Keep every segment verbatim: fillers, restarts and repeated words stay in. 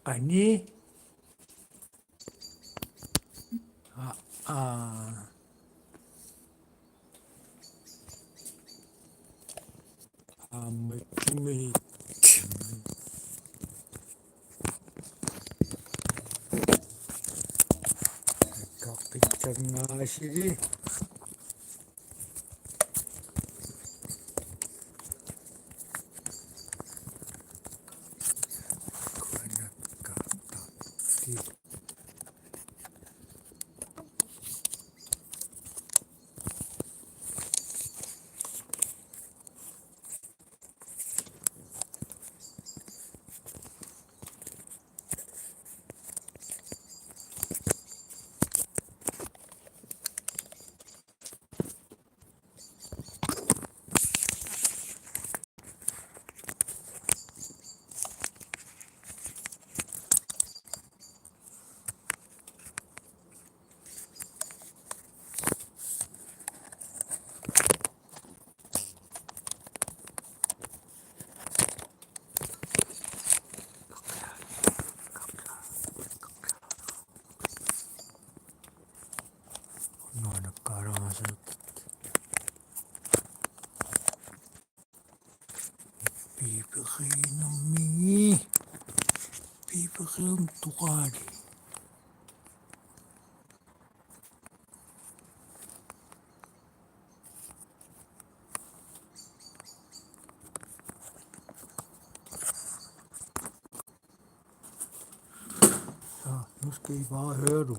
Qani? Aa, aa. Aamma tumik. Kaqqitsangaasili. Kuanakkaartarti. Nuanakkaaraasut. Piperinermi. Piperium tuqaali. Så, nu skal I bare høre, du.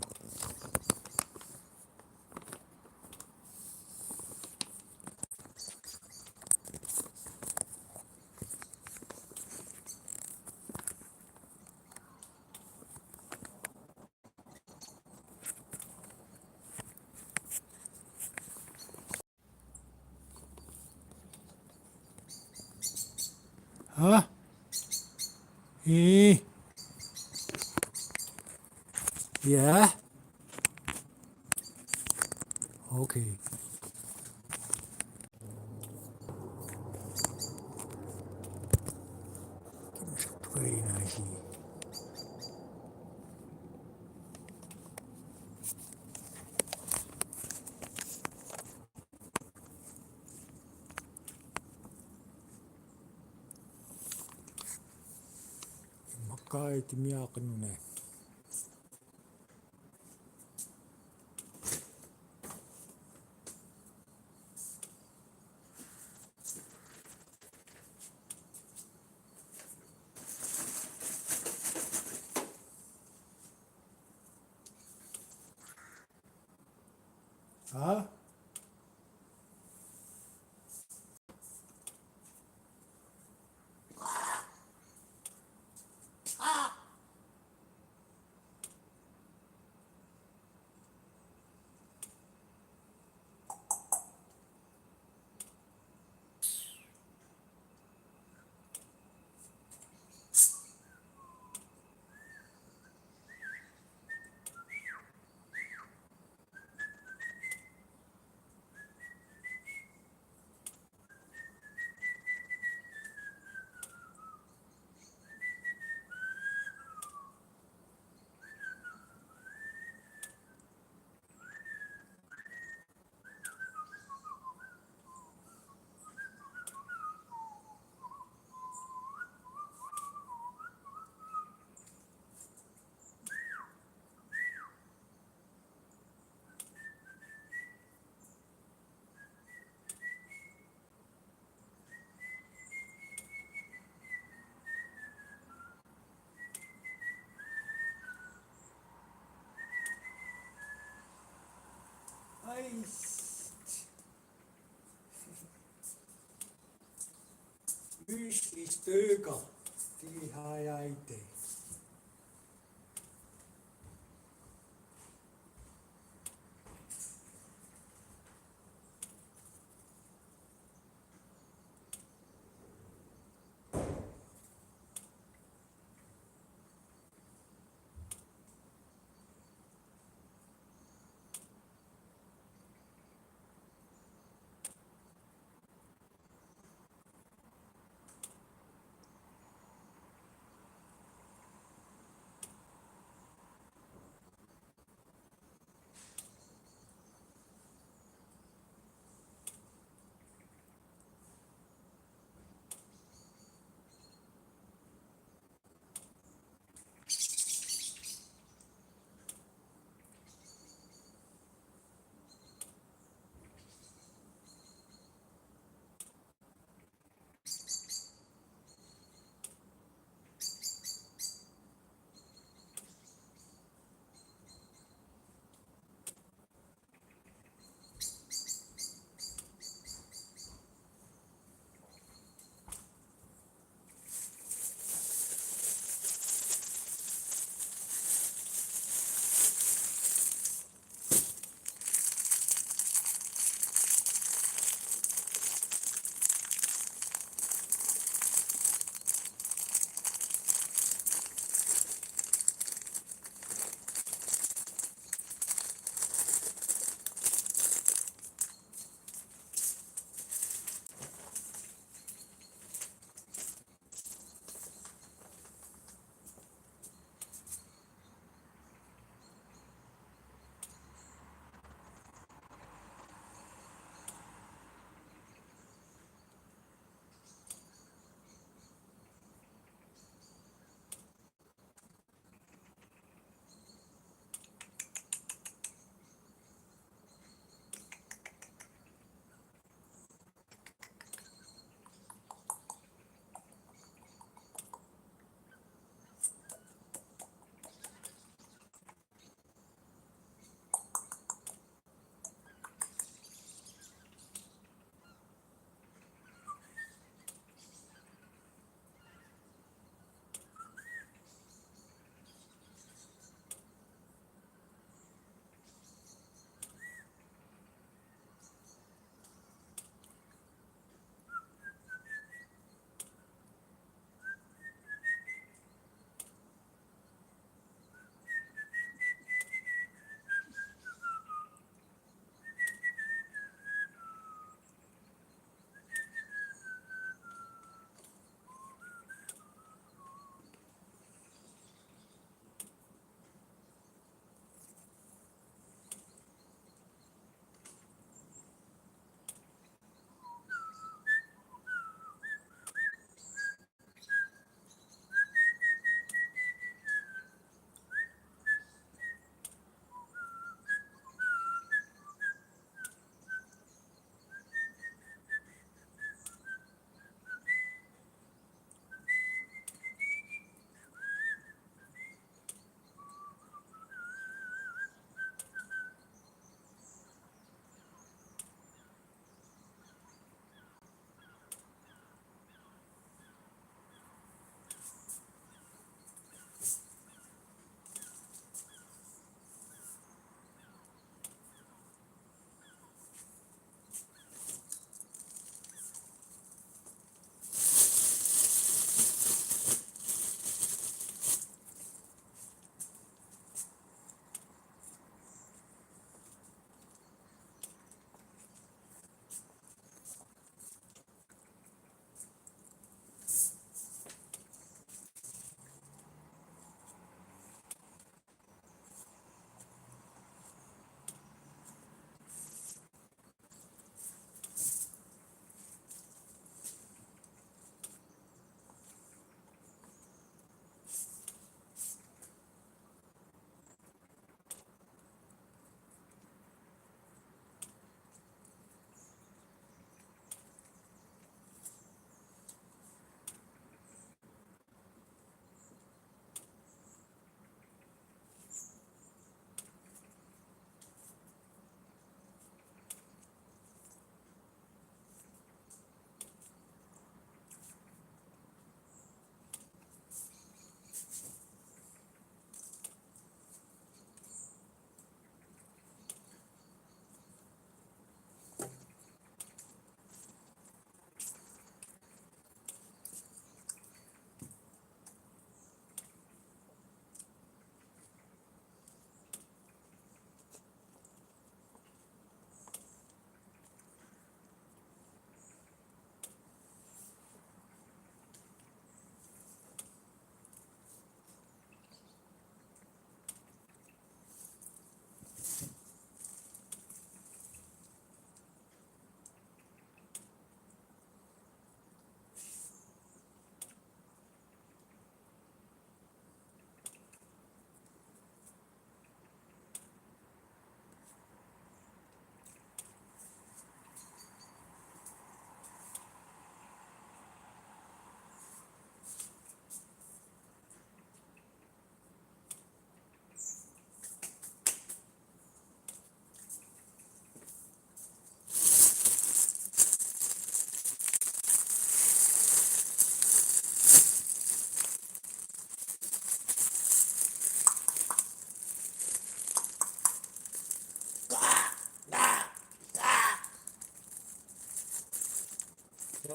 Huh? Eh? Yeah? Okay. Very nice. Immaqa itimiaaqinuna. Huh? Ej. Lys i stykker. Det har jeg i dag.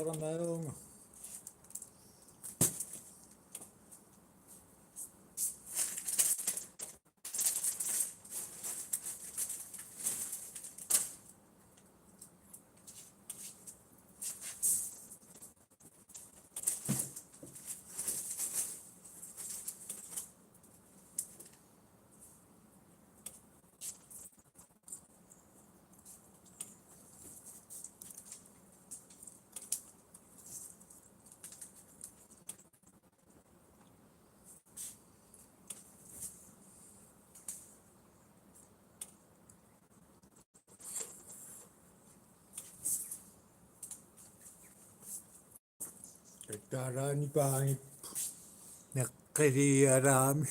Soorunami ajorunga. Taaraani paangipput. Neqqiliaraami.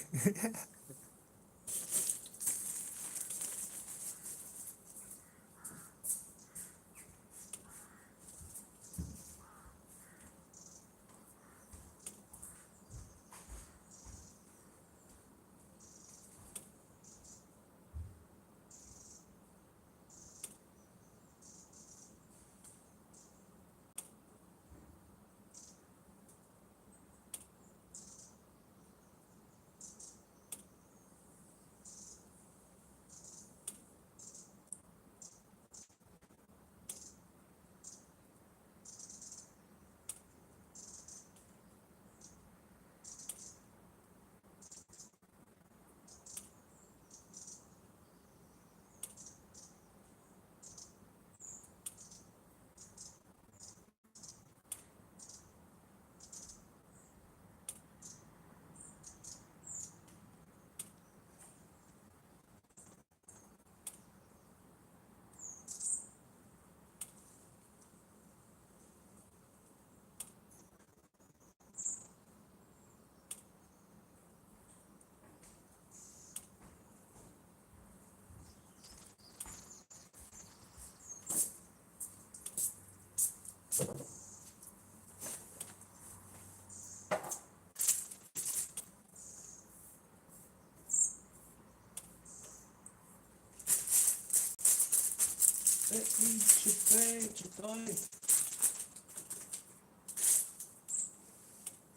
Et un, to, tre, to, tre.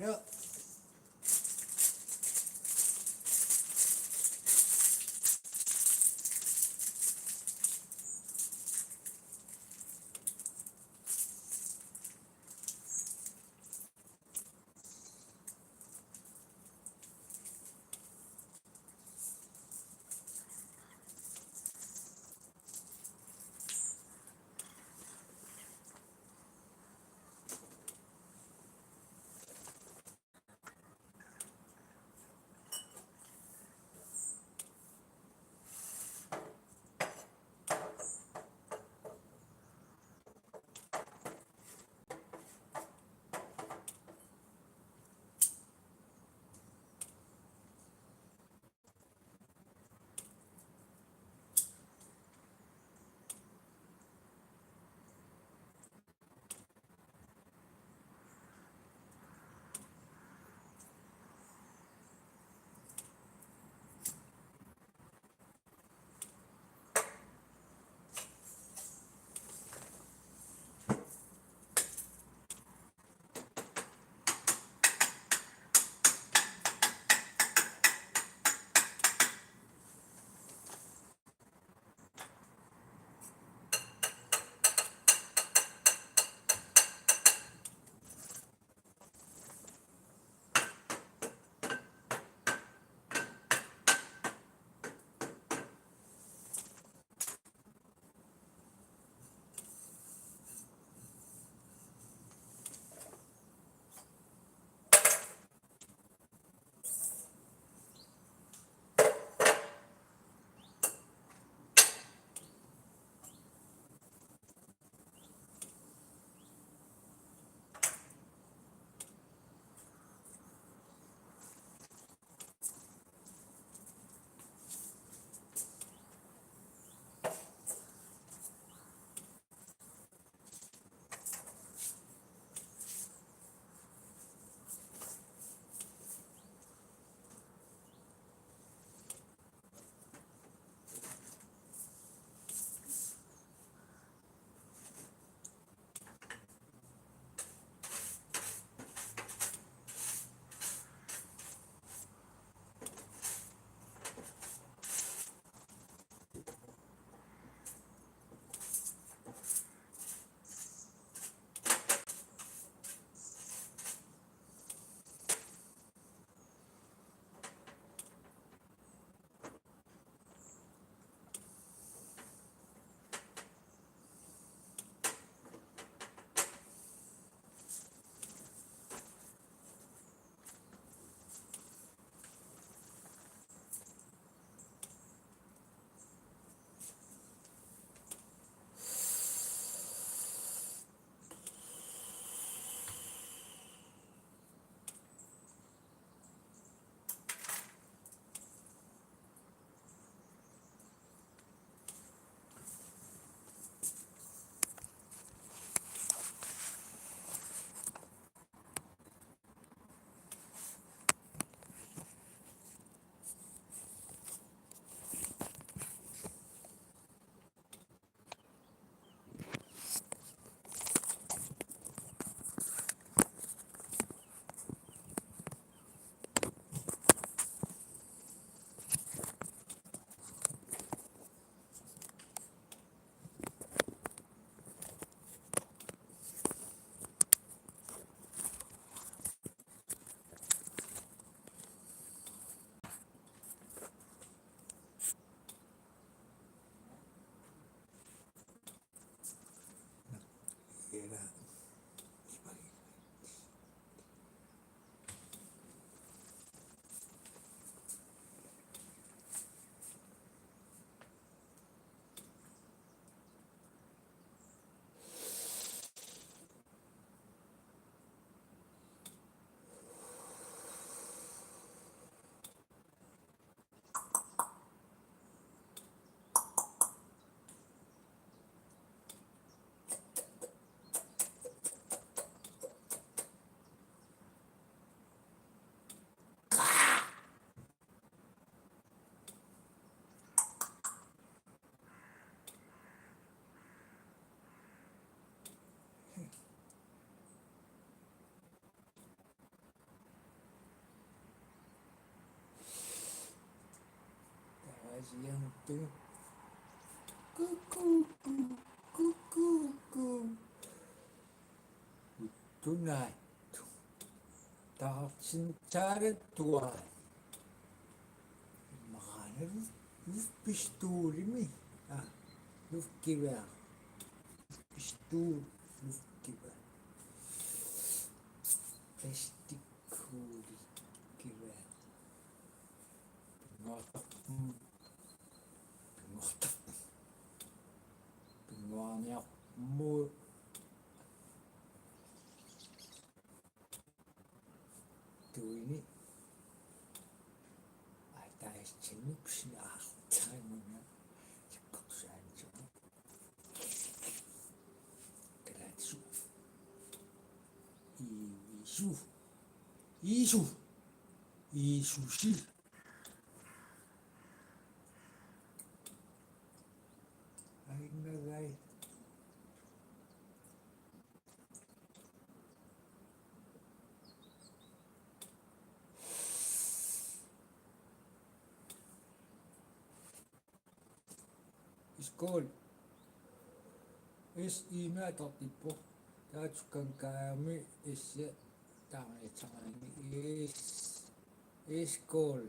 Ja. Siantu. Kuku, kuku, kuku. Uttunaattu. Taartin taarattua. Maana luftpistolimi. Ah, luftgevær. Pistol, luftgevær. Plastikkuuligevær. Pinngortarpoq. Pinngortarpoq. Pinngorniarmut. Tuini. Ataatsinnik sinaartaramuna. Sakkortusaansugut. Kalaallisut. Iisu. Iisu. Iisusi. Ainnagai. Skål. S I M atortippoq. Taatsukkangami S taamaatsaani. S. Skål.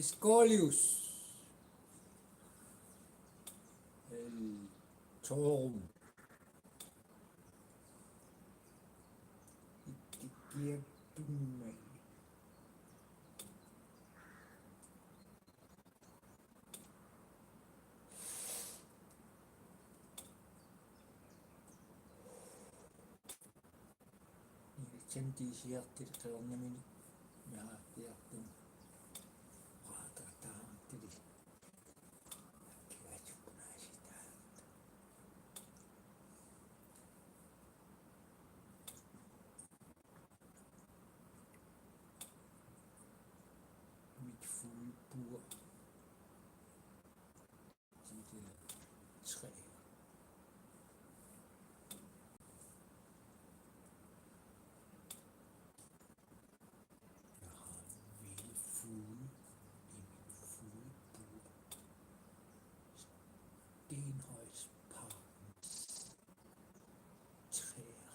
Skålius. El Torum. Ikkikiattummai. Nilatsanti siartili qiornamini naartiartun qaataataartili. Akkigaatsup punaasitaa. Midtfuglebur. De der træer. Jeg har vilde fugle i mit fuglebur. Stenhøjsparkens træer.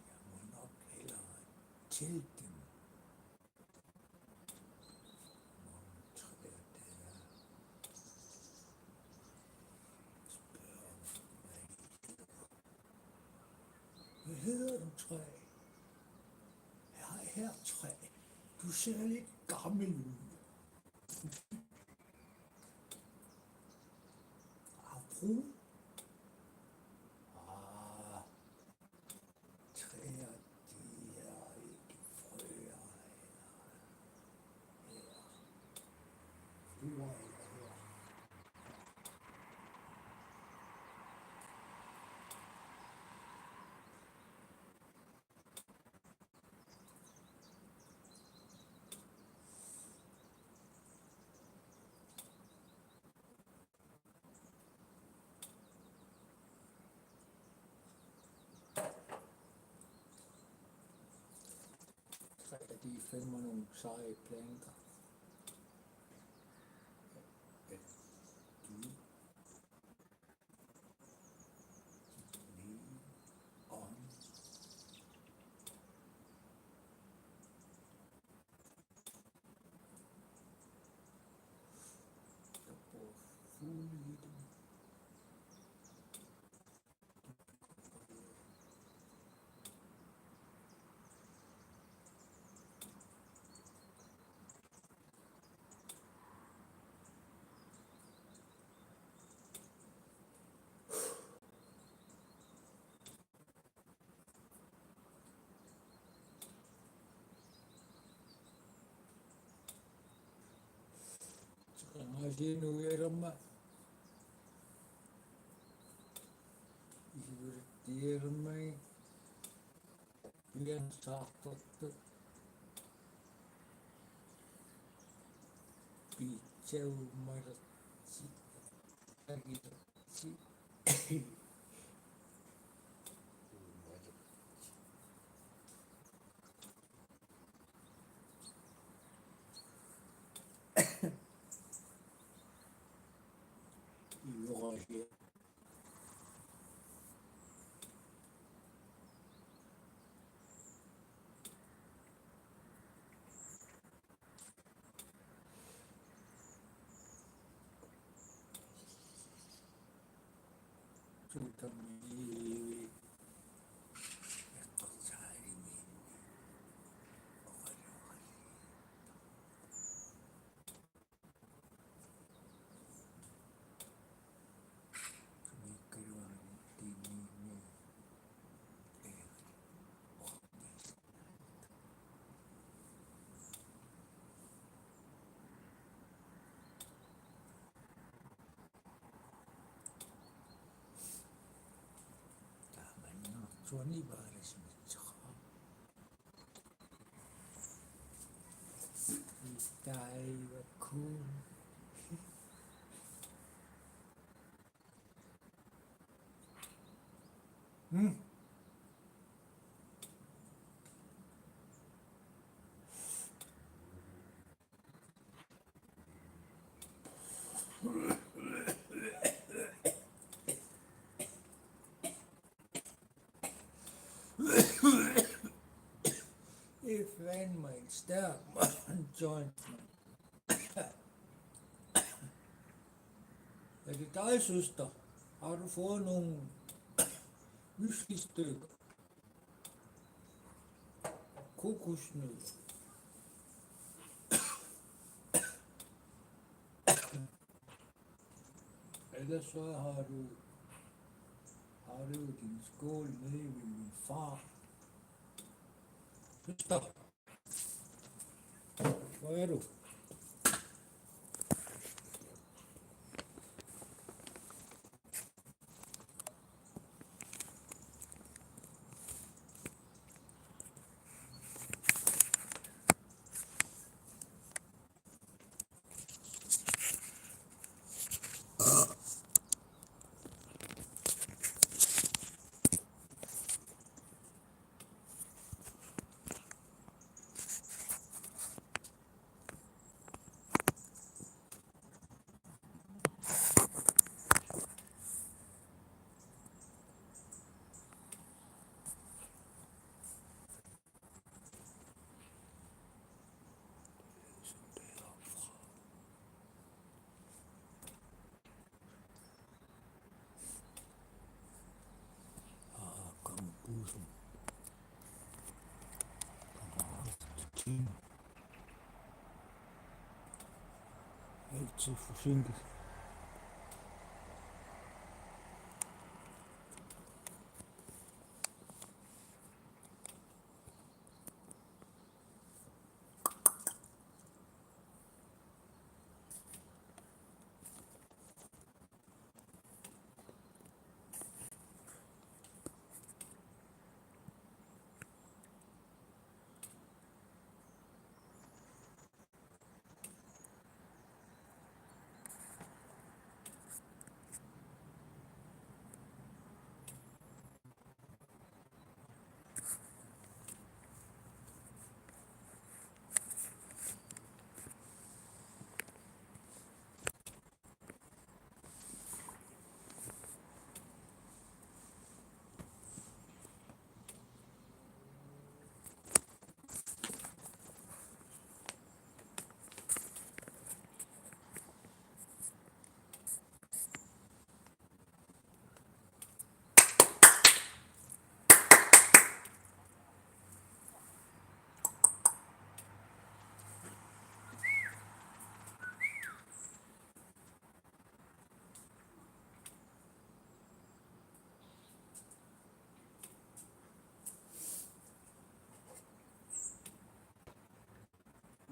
Jeg må nok hellere tælle dem. Hvor mange træer der er. Spørg mig. Hvad hedder du, træ? Jeg er her, træ. Du ser lidt gammel ud. Apropos. Ah, træer, de er ikke frøer her. Her. Fruer eller her. Tre af de fem og nogle seje planter. Ja, ja. De Lean on. Der bor fugle i dem. Qangaasiinuialerma. Isivulattialermagit. Pian saartortut. Piitsaummalersi. Agilersi. Iuoqarsia. Taamanna suani paarisimassaqaaq. Taivakkuun. Hmm. If en mand stærk joint. Er det dig, søster? Har du fået nogle whiskystykker? Kokosnød. Ellers så har du, har du din skål nede ved min far. Søster, hvor er du? Aa, kampuusum. Altid forsinket.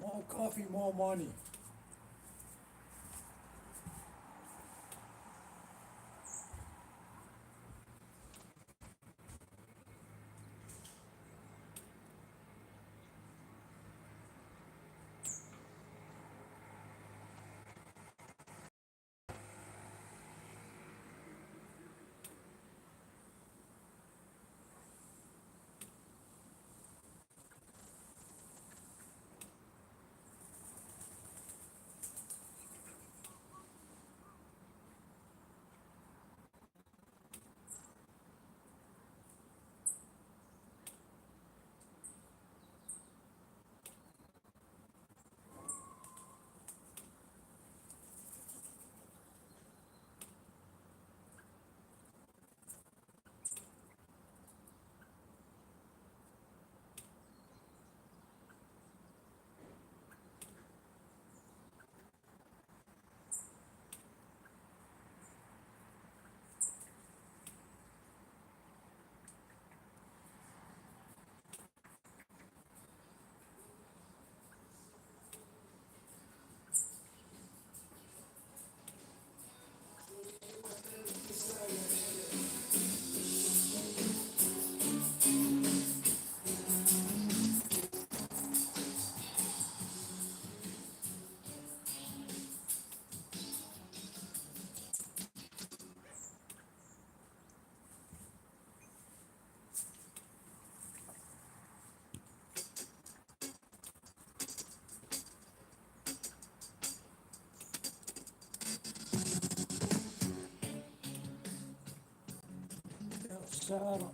More coffee, more money. Taava.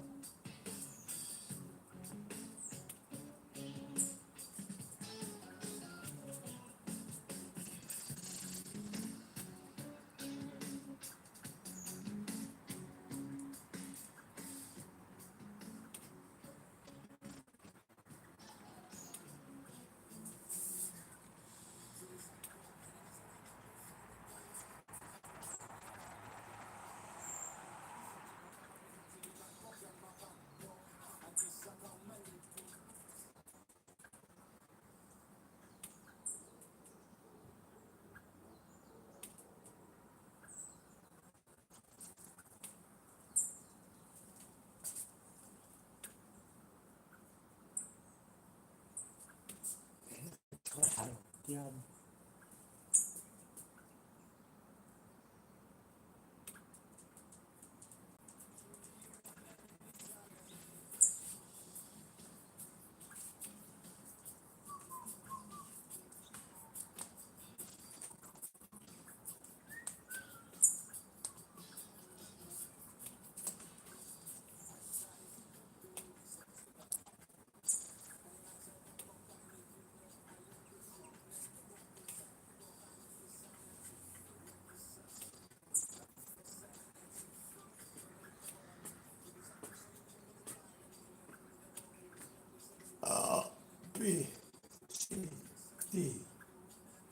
A, B, C, D.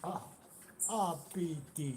A, A, B, D.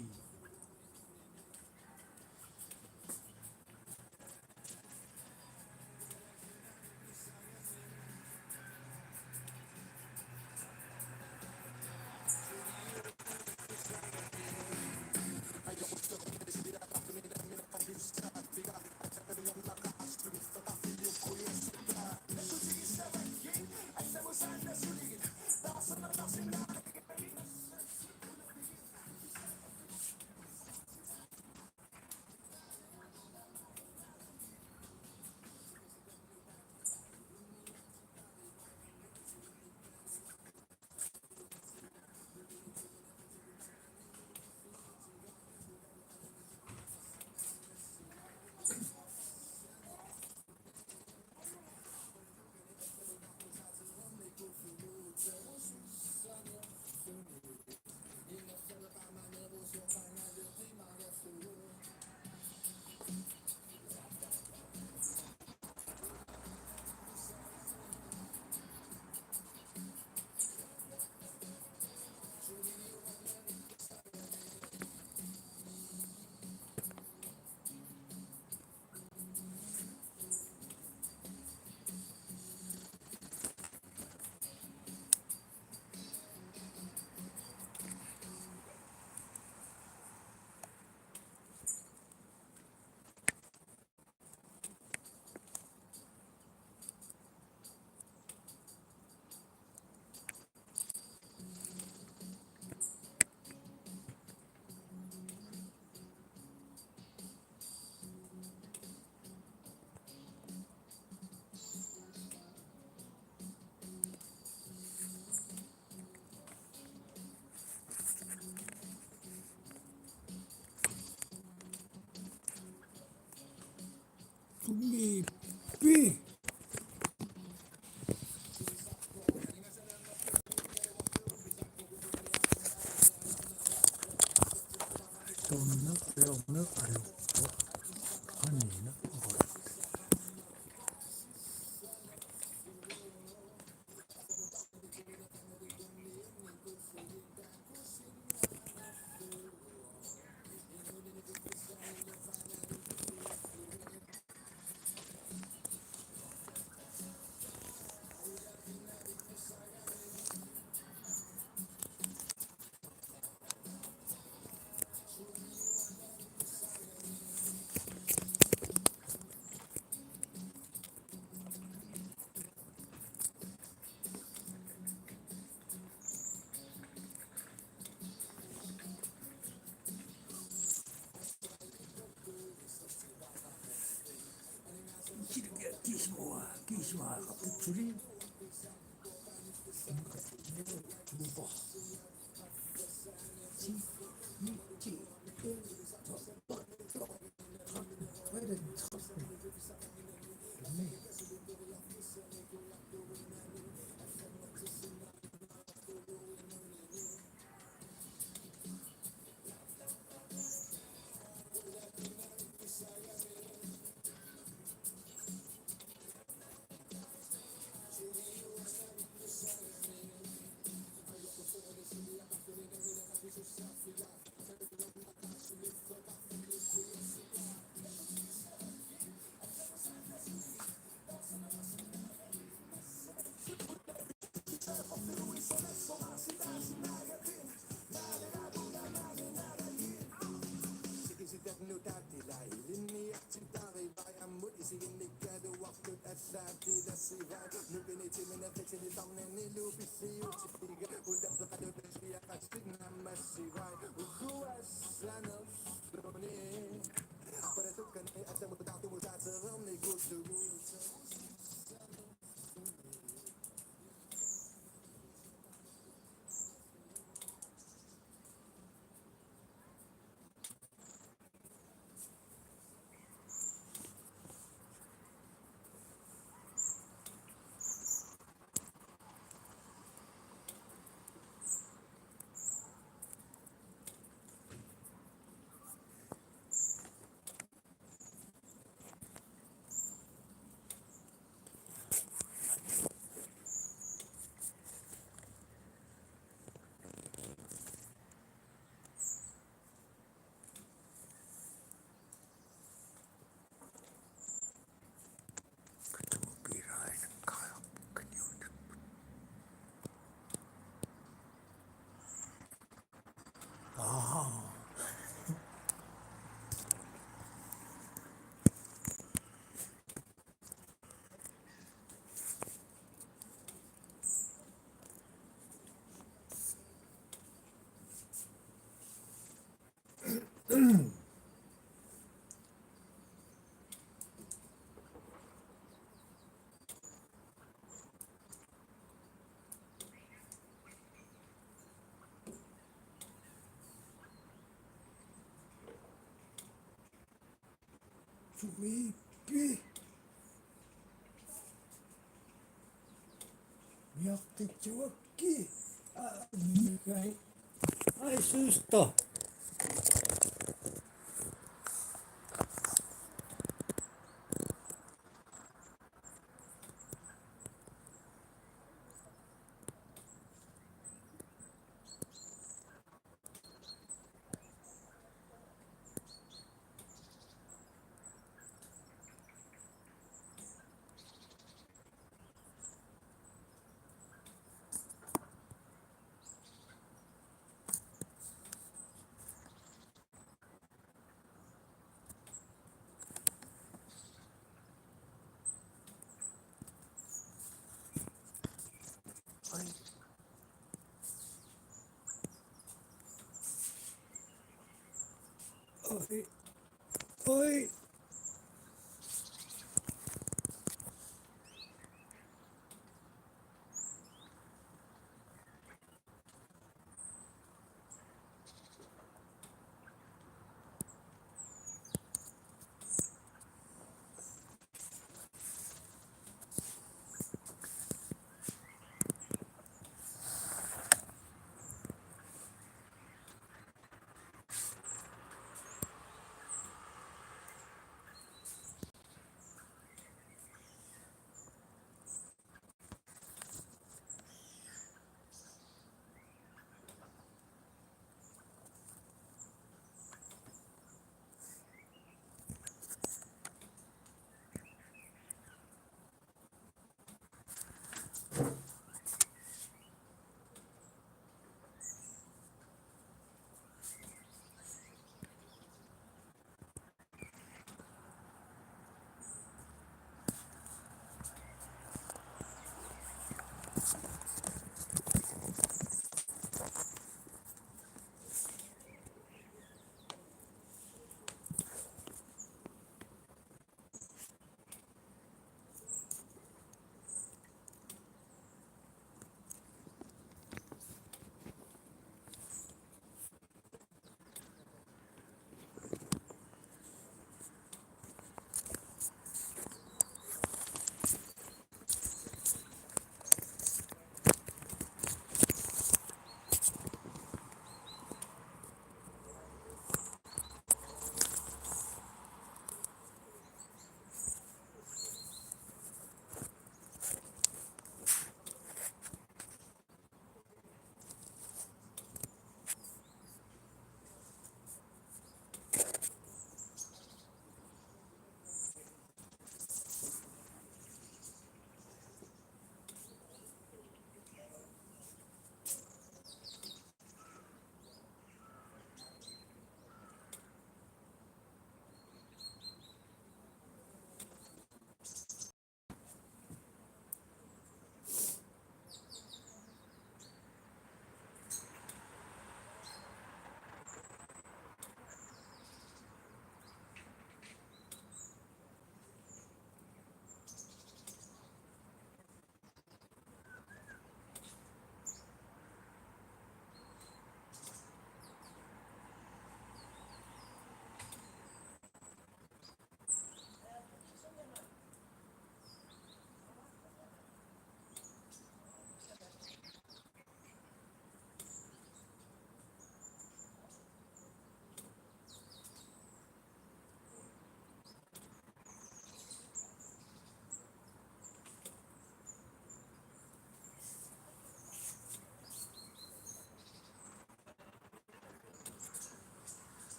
Sumi pi. Tunna, tunna, ayo. Anina, ayo. Kisua, kisua, kapitsuli. Sumiippi. Miaqqitsuakki. Aa, mikai. Ai, susto. Oi. Oi.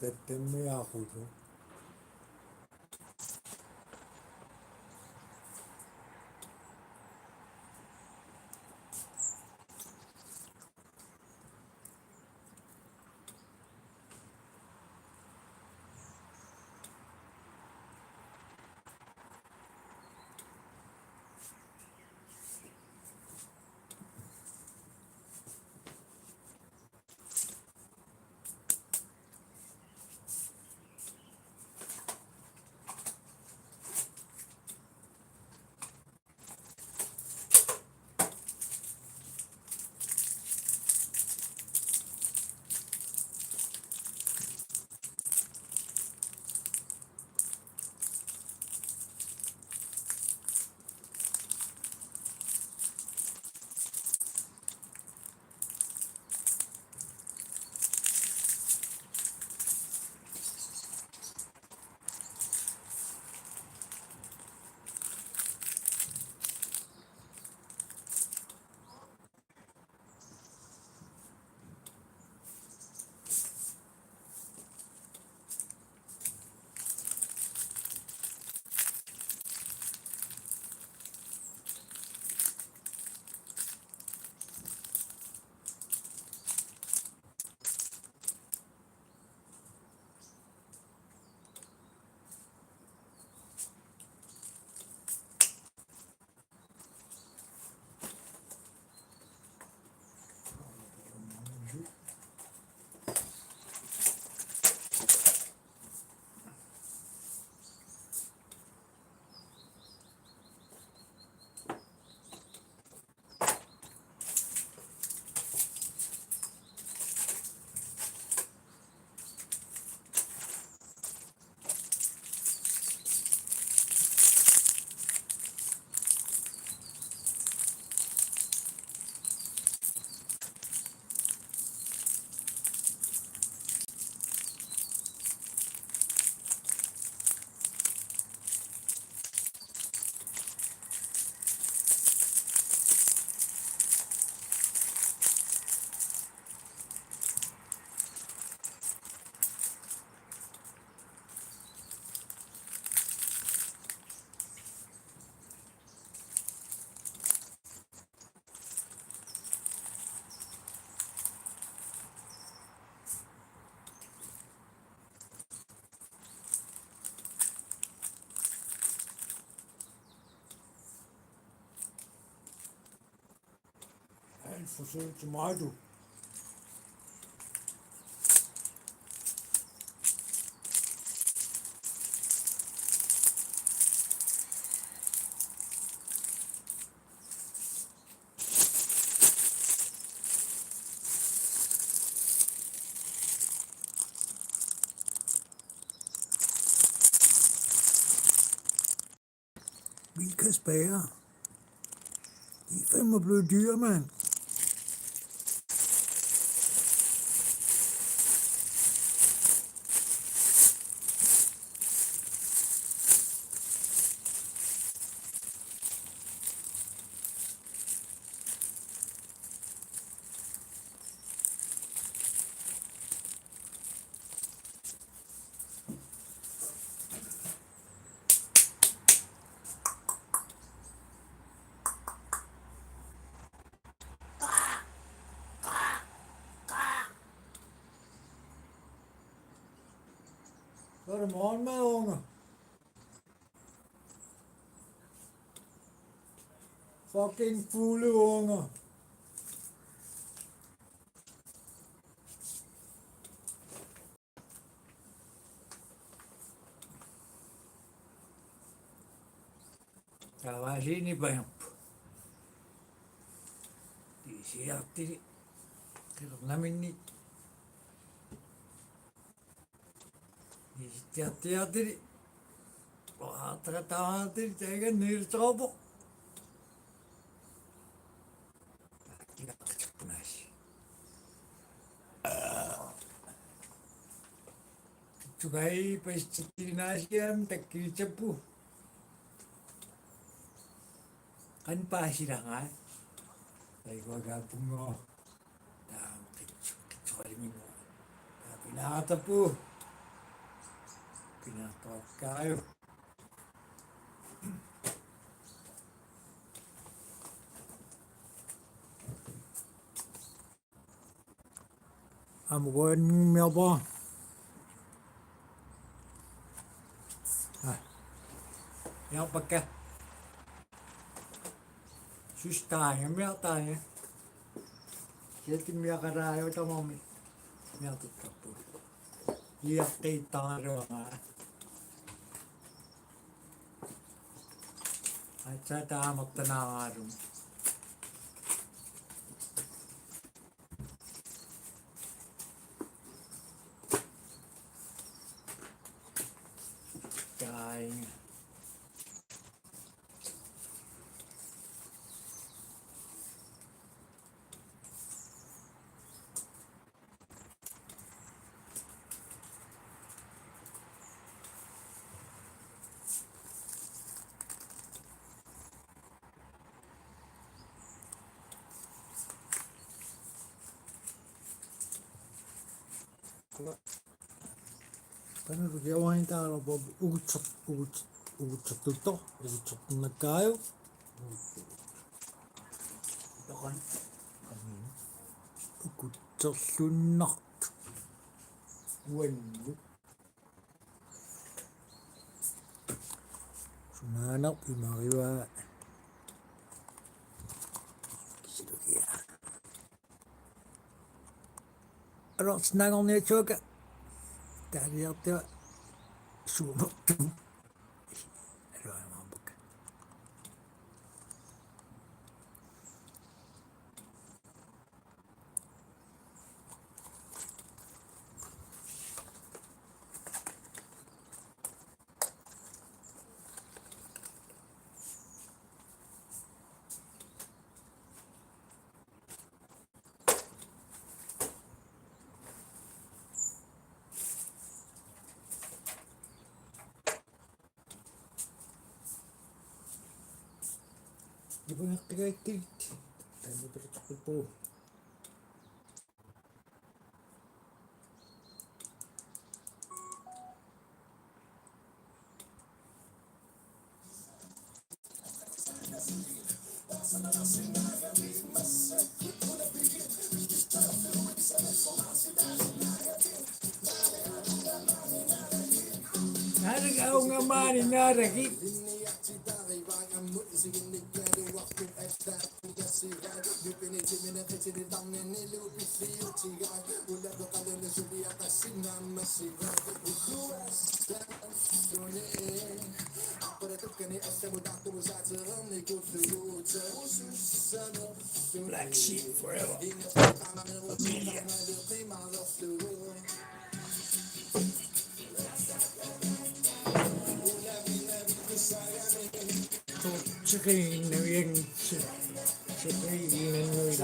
Tattamiaqulu. Ein forsøg til mig, du. Vilkas bager. De er fandme blevet dyre, mand. Så er det morgenmad, unger. Fucking fulde unger. Taavaasiini pajampu. Tiisiartili. Qilernaminni. Tiisiartiartili. Oqartaqattaartili taanna niiltoqarpoq. Taakkilaqqitippunaasi. Qitsugai pasitsilinaasiam takkilitsappu. Qan paasilagaa. Taikuakaapunngoo. Taam qitsu-, qitsuqaliminngoo. Taapinaaqatappu. Pinaartorakkaajuk. Amukuanniarpara. Ah. Iarpakka. Sustaaja miartaaja. Siatimmiaqalaajutamami miartittarpu. Iaqqiittaraluaraa. Aatsaat taamartanaaraalumi. Kainga. Qanoq ukiuaantaarpoq ugutsert-, uguts-, ugutsertuttoq, ugutsertunnakkaajuk. Toqan. Ugutserluinnartoq. Uannut. Sunaana imarivaa. Kilugia. Alo, snakkernitsuakka. Taaliartua suumertum. Alo, imaapakka. Ipunaqqigaatsigit. Taanna pilatseqqippugut. Naalaga aunga maani naalagi. Black Sheep forever. Familia. Chicken nuggets. Chicken nuggets.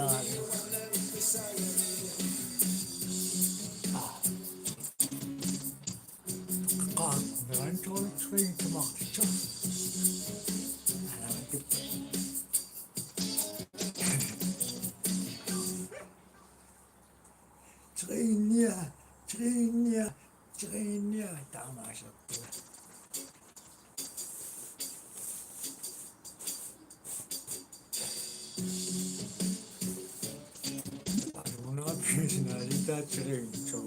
Ah. Qaaq, meran toi trin tamartitsa. Alamatip. Trinnia, trinnia, trinnia, taamaasarput. Una personalidad trincho.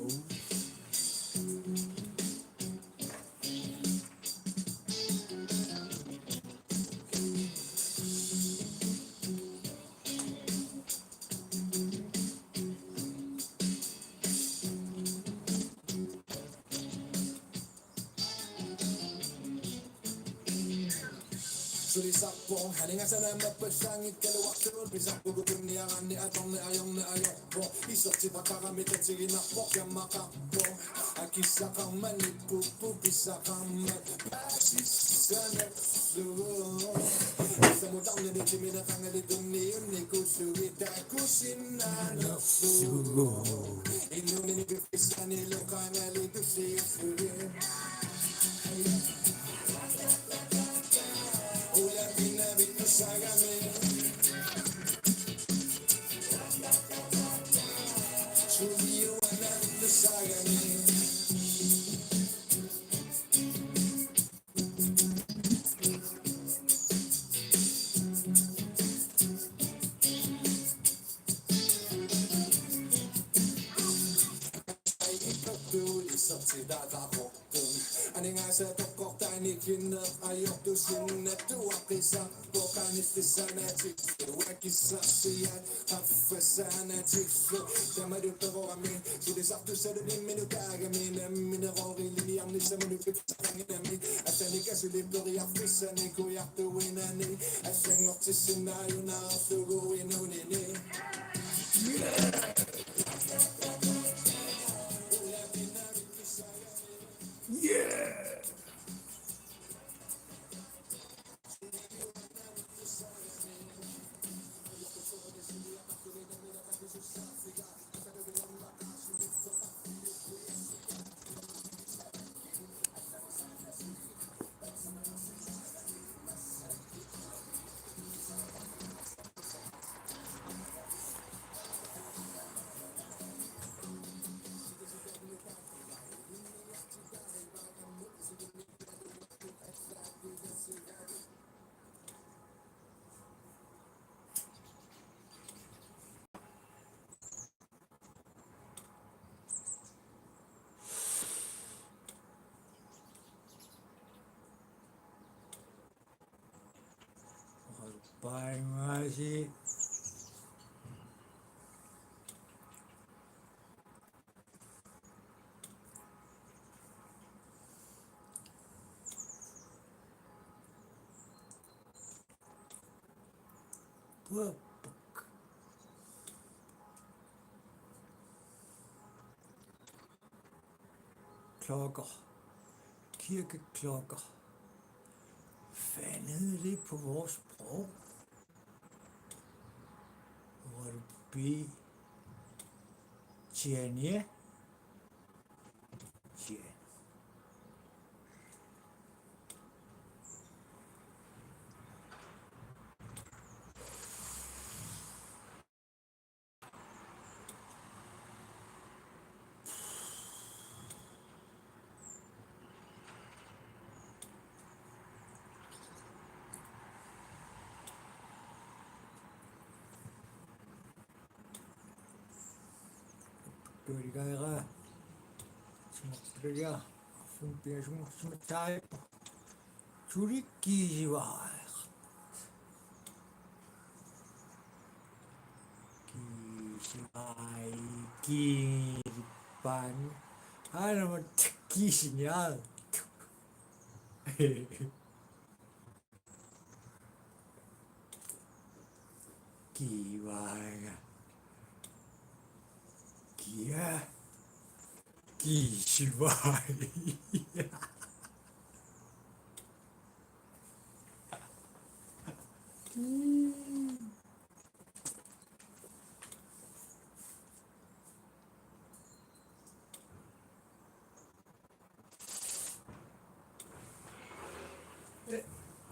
Sulisarpoq haningasana mappallaanngikkaluarlugu pisarpugut tunniaraanni atorneq ajorneq ajorpoq isertitaqarami tatiginarpoq jammaqarpoq akissaqarmat nippuppoq pisaqarmat Anikinneq ajortusinnattuaqqisarpoq qanillissaanatik uakissarsiat qaffassaanatillu. Tamarmi perorami sulisartussaluni minutaagami nammineq oriliniarnissamut pitsaqanginami. Allanik asuli periarfissanik ujartuinani allanngortissinnaajunnaarlugu inunini. Yeah! Paimasi. Puappak. Klokker. Kirkeklokker. Hvad fanden hedder det på vores sprog? Orbi. Tjania. Tjania. Tuligaira. Sumaqtulia. Sumpiasunga sumatai. Suli kiisivaat. Kiisivai kiipaan. Aana mat kiisiniaat. Kiivaanga. Kia. Kiisivai.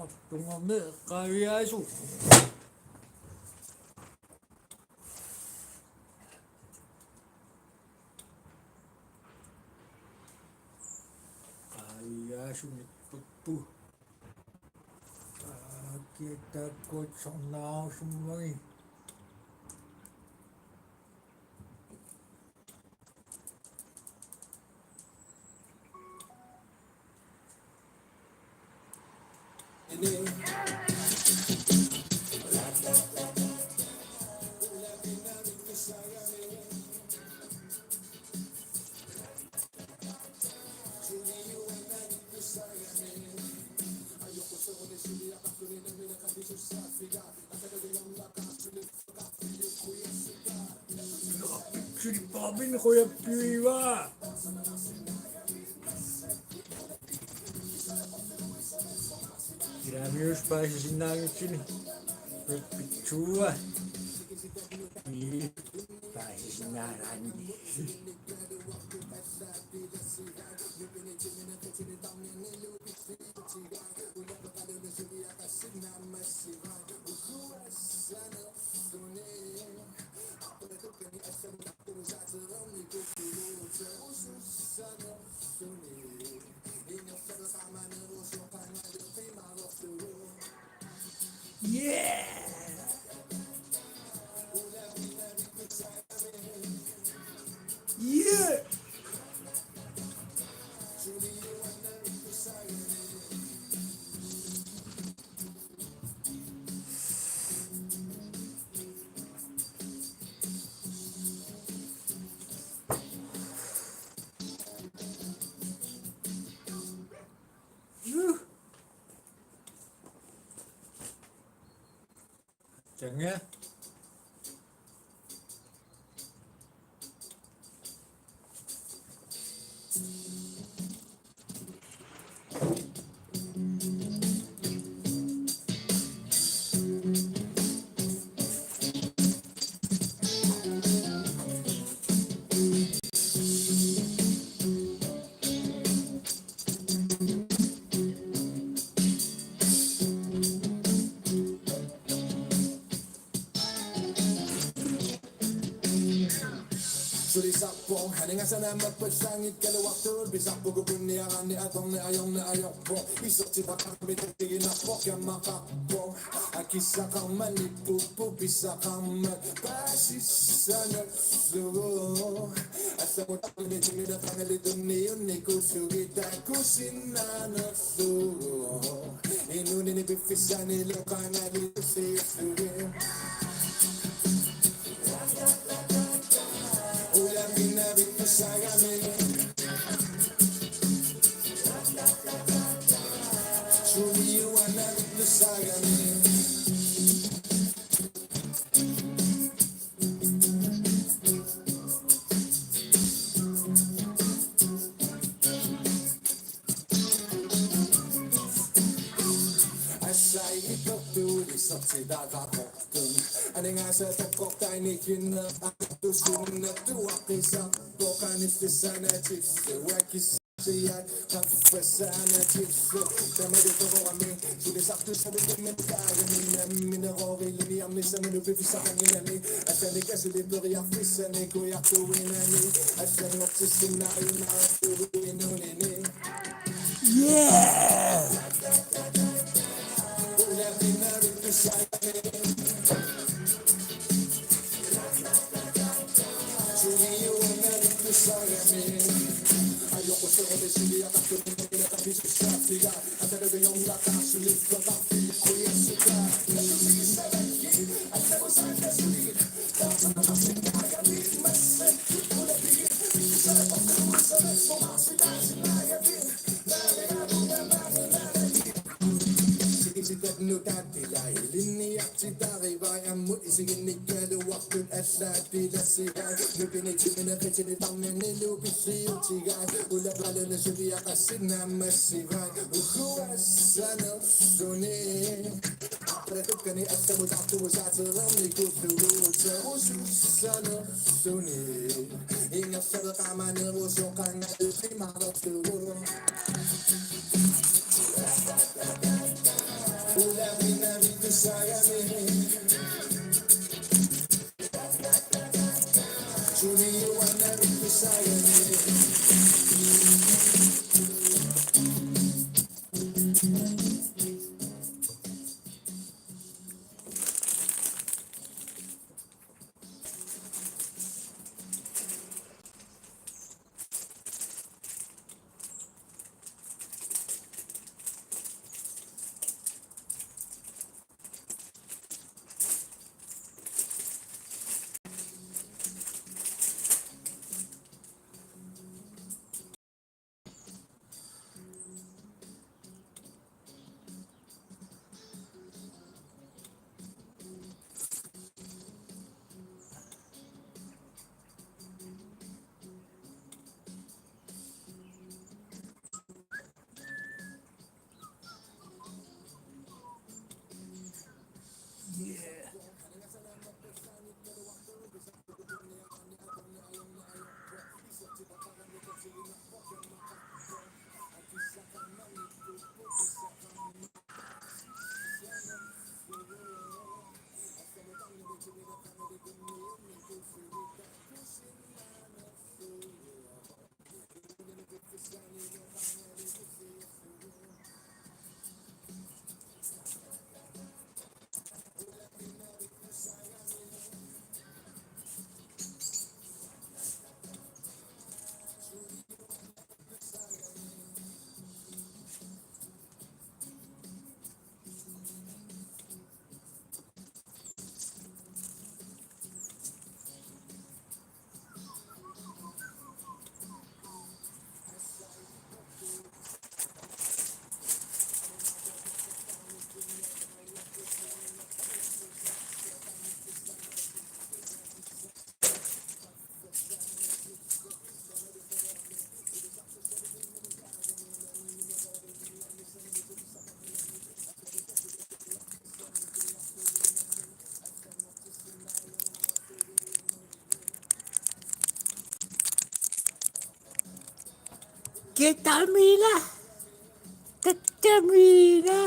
Artunngorneq eqqaaviaasoq. Eqqaaviaasumik pippu. Aa, kiattaakkuat sarnaarsummagit. Suli pamin qujappiuivaa. Ilaamius paasisinnaanngitsuni. Pitsua. Ii, paasisinnaalaanni. Yeah! Yeah! Tanga. Sulisarpoq aningaasat naammappassaanngikkaluartut, pisarpugut kunniaraanni atorneq ajorneq ajorpoq. Isertitaqarami tatiginarpoq, kammaqarpoq. Akissaqarmat nippuppoq, pissaqarmat paasissanerlugu. Allamut arnitimineqangali tunniunnikuullugit takusinnaanerlugu. Inuunini piffissaanilu qangalillusiullugit. Ulapinnavittussaagami. Suliuannavittussaagami. Assai ipertuuli sortitaqaqortun. Aningaasat takkortaannikinneq atusunnattuaqqisarpoq, qanillissaanatillu akissiat qaffassaanatillu. Tamarmi toqorami sulisartussavilimmi taagami nammineq oriliniarnissamut piffissaqannginnami. Assanik asuli periarfissanik ujartuinani. Assanngortissinnaajunnaartuuguinuunini. Yeah! Sikisitat nutaat ilai linniartitarivai, ammut isiginnikkaluartut allaat pilassivai. Nupini timineqitini tarninilu pilliutigai, ulapalunut suliaqassinnaammassivai. Uku assanerluni. Aqqalatukkani allamut artumusaatereernikuullugu uterusussanerluni. Ingerlaveqamanerusoq qangallimaarlugu. Ulapinnavittussaagami. Suliuannavittussaagami. Ketamina. Ketamina.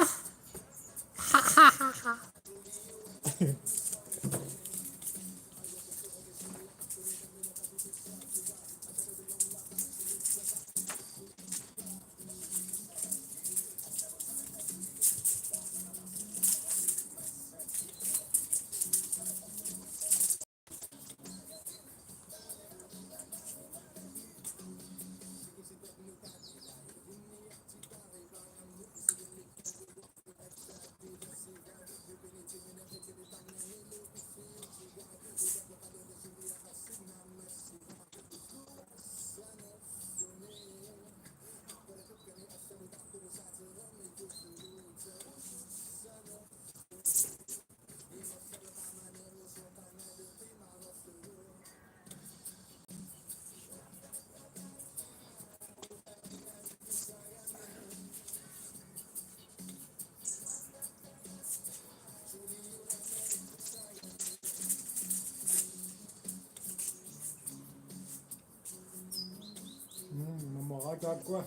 Mm, mamaqaataakku.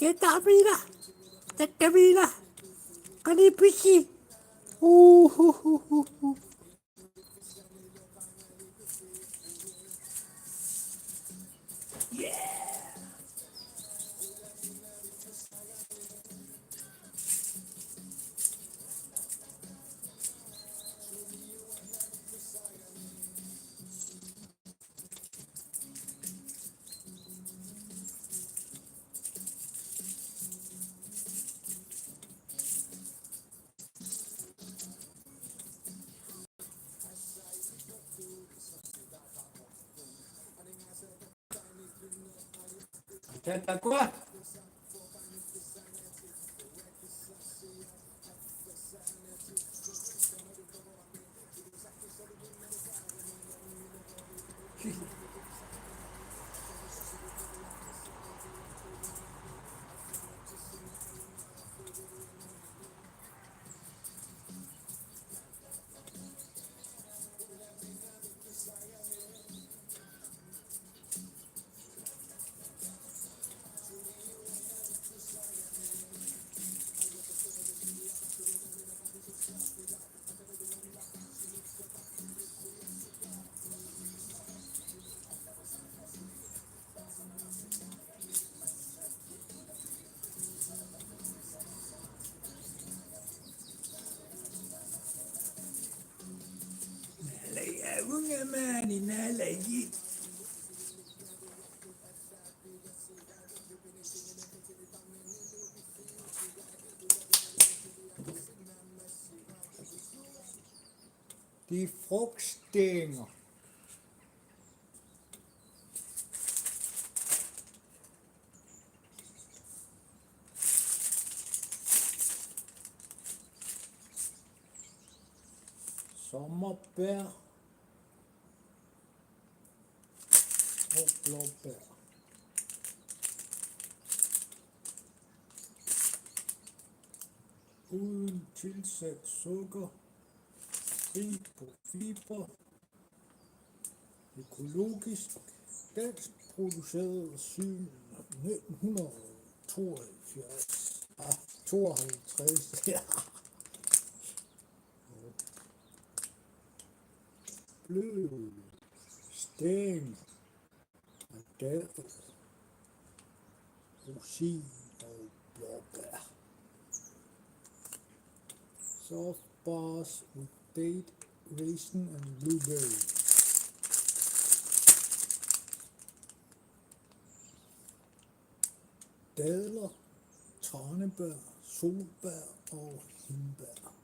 Ketamina. Ketamina. Qaniipisi. Uhuhuhuhu. Ateqarpoq. Naalagit, avunga maani, naalagit. De frugtstænger. Sommerbær og blåbær. Uden tilsat sukker. Fri på fiber. Økologisk. Dansk produceret siden nitten hundrede tooghalvfjerds. Ah, tooghalvtreds. Ja. Blød. Stæng. Agave. Rosin og blåbær. Soft bars with date, raisin and blueberry. Dadler, tranebær, solbær og hindbær.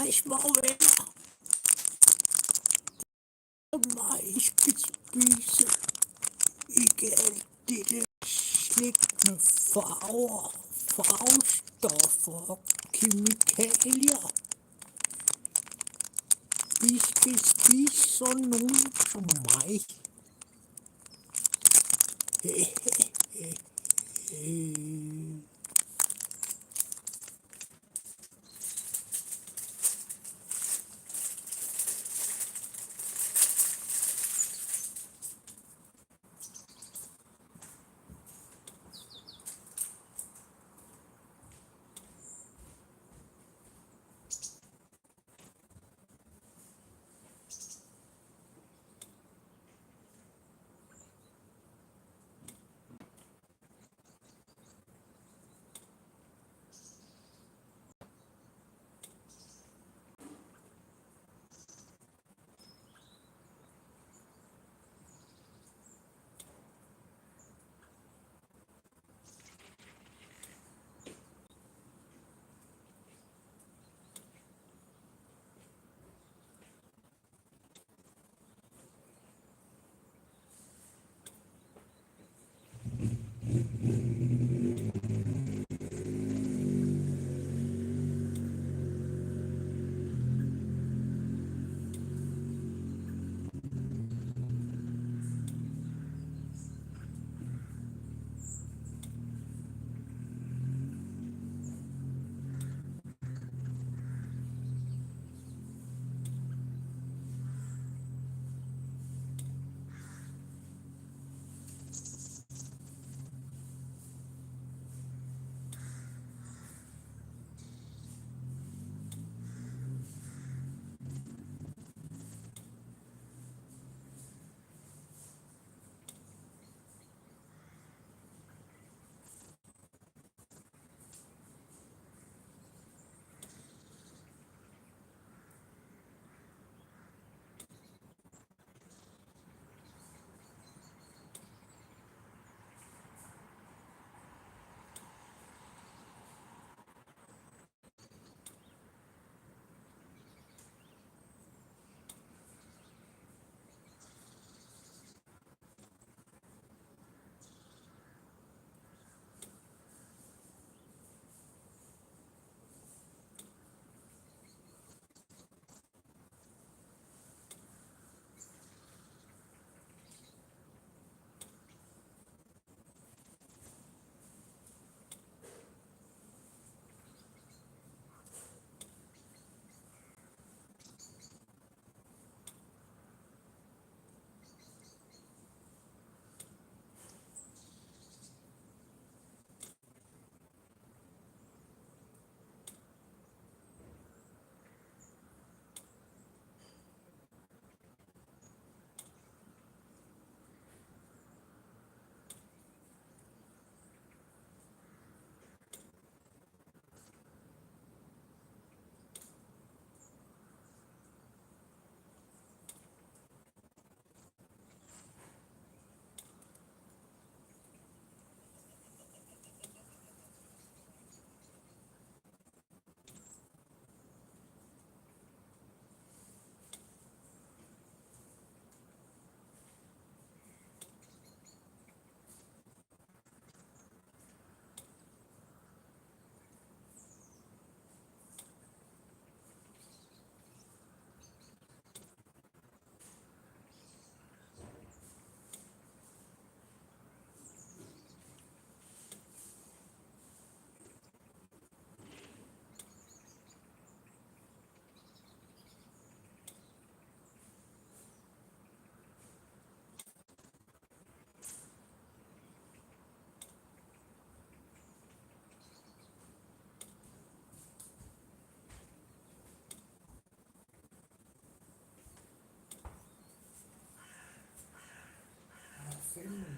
Ej, små venner. Mig skal spise. Ikke alt det der slik med farver, farvestoffer og kemikalier. Vi skal spise sådan nogen som mig.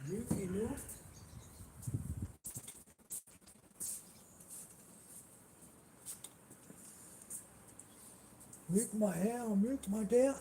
Myg endnu. Myg mig her og myg mig der.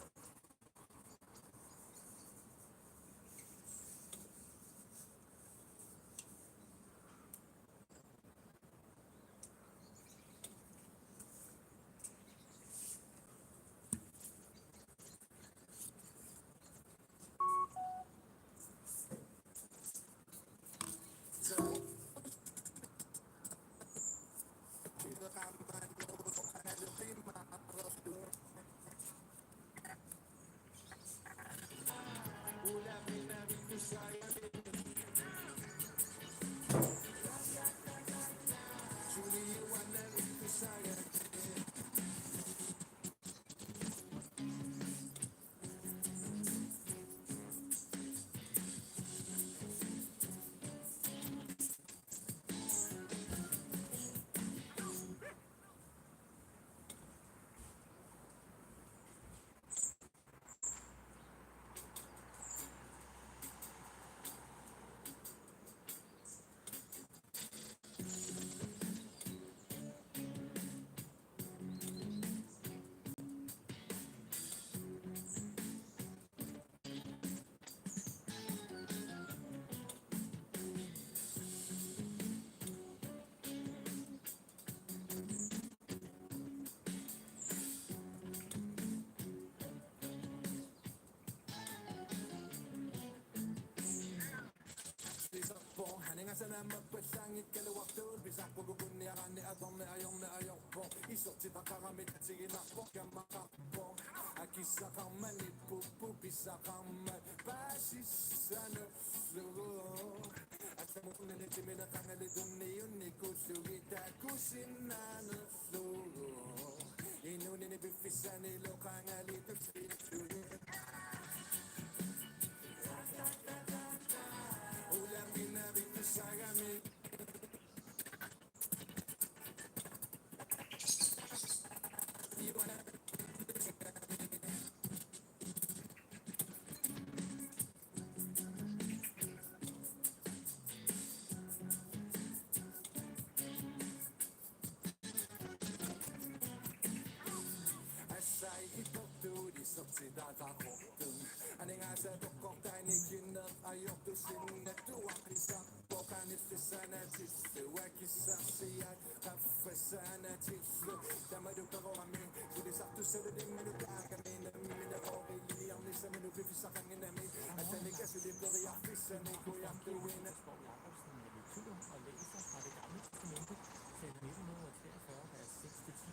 Skov Jacobsen, redaktør og læser fra Det Gamle Testamente, salme nitten hundrede og treogfyrre, vers seks til ti,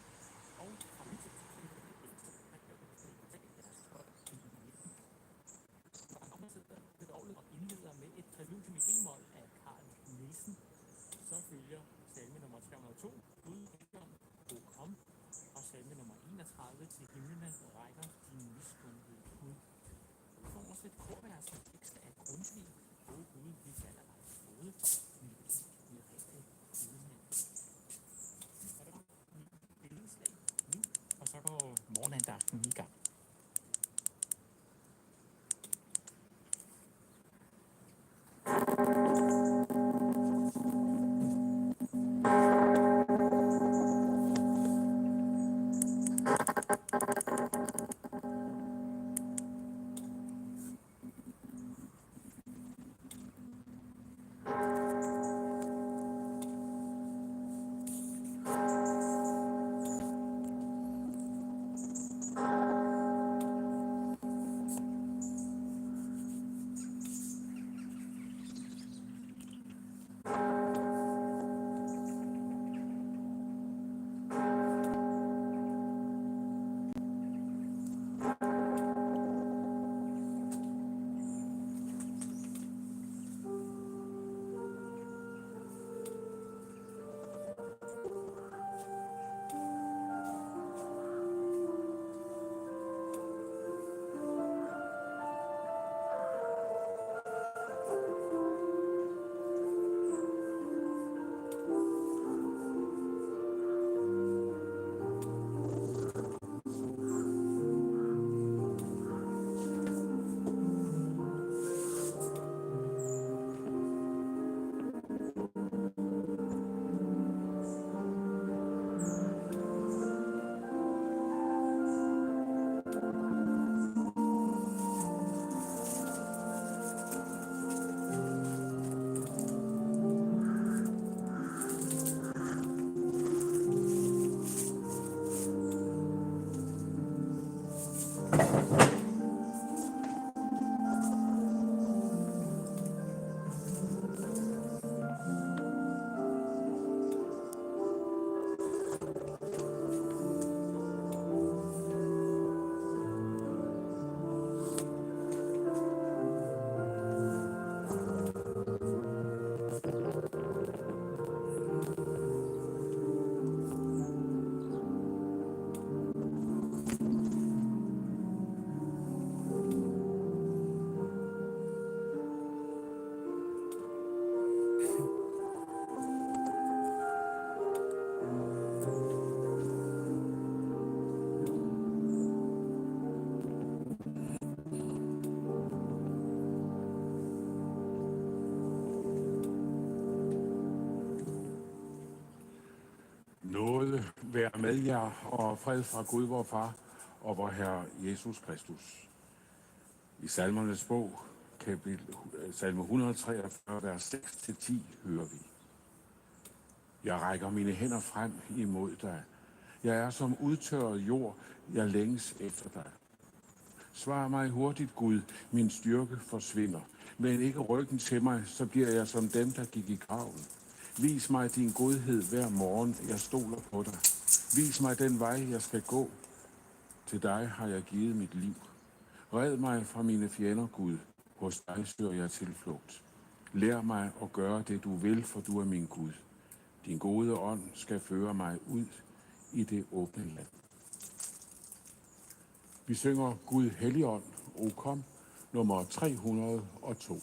og fra Magnus Hedder Bedrøvlet og indleder med et præludium i G-mol af Carl Nielsen. Så følger salme nummer tre hundrede og to, Gud, Helligånd, O kom, og salme nummer enogtredive, Til himlene rækker din miskunnhed, Gud. Vi får også et korvers med tekster af Grundtvig, O Gud, vi falder dig til fode. Vær med jer, og fred fra Gud, vor Far, og vor Herre Jesus Kristus. I Salmernes bog, kapitel, salme hundrede treogfyrre, vers seks til ti, hører vi: Jeg rækker mine hænder frem imod dig. Jeg er som udtørret jord. Jeg længes efter dig. Svar mig hurtigt, Gud. Min styrke forsvinder. Vend ikke ryggen til mig, så bliver jeg som dem, der gik i graven. Vis mig din godhed hver morgen. Jeg stoler på dig. Vis mig den vej, jeg skal gå. Til dig har jeg givet mit liv. Red mig fra mine fjender, Gud. Hos dig søger jeg tilflugt. Lær mig at gøre det, du vil, for du er min Gud. Din gode ånd skal føre mig ud i det åbne land. Vi synger Gud Helligånd, O kom, nummer tre hundrede og to.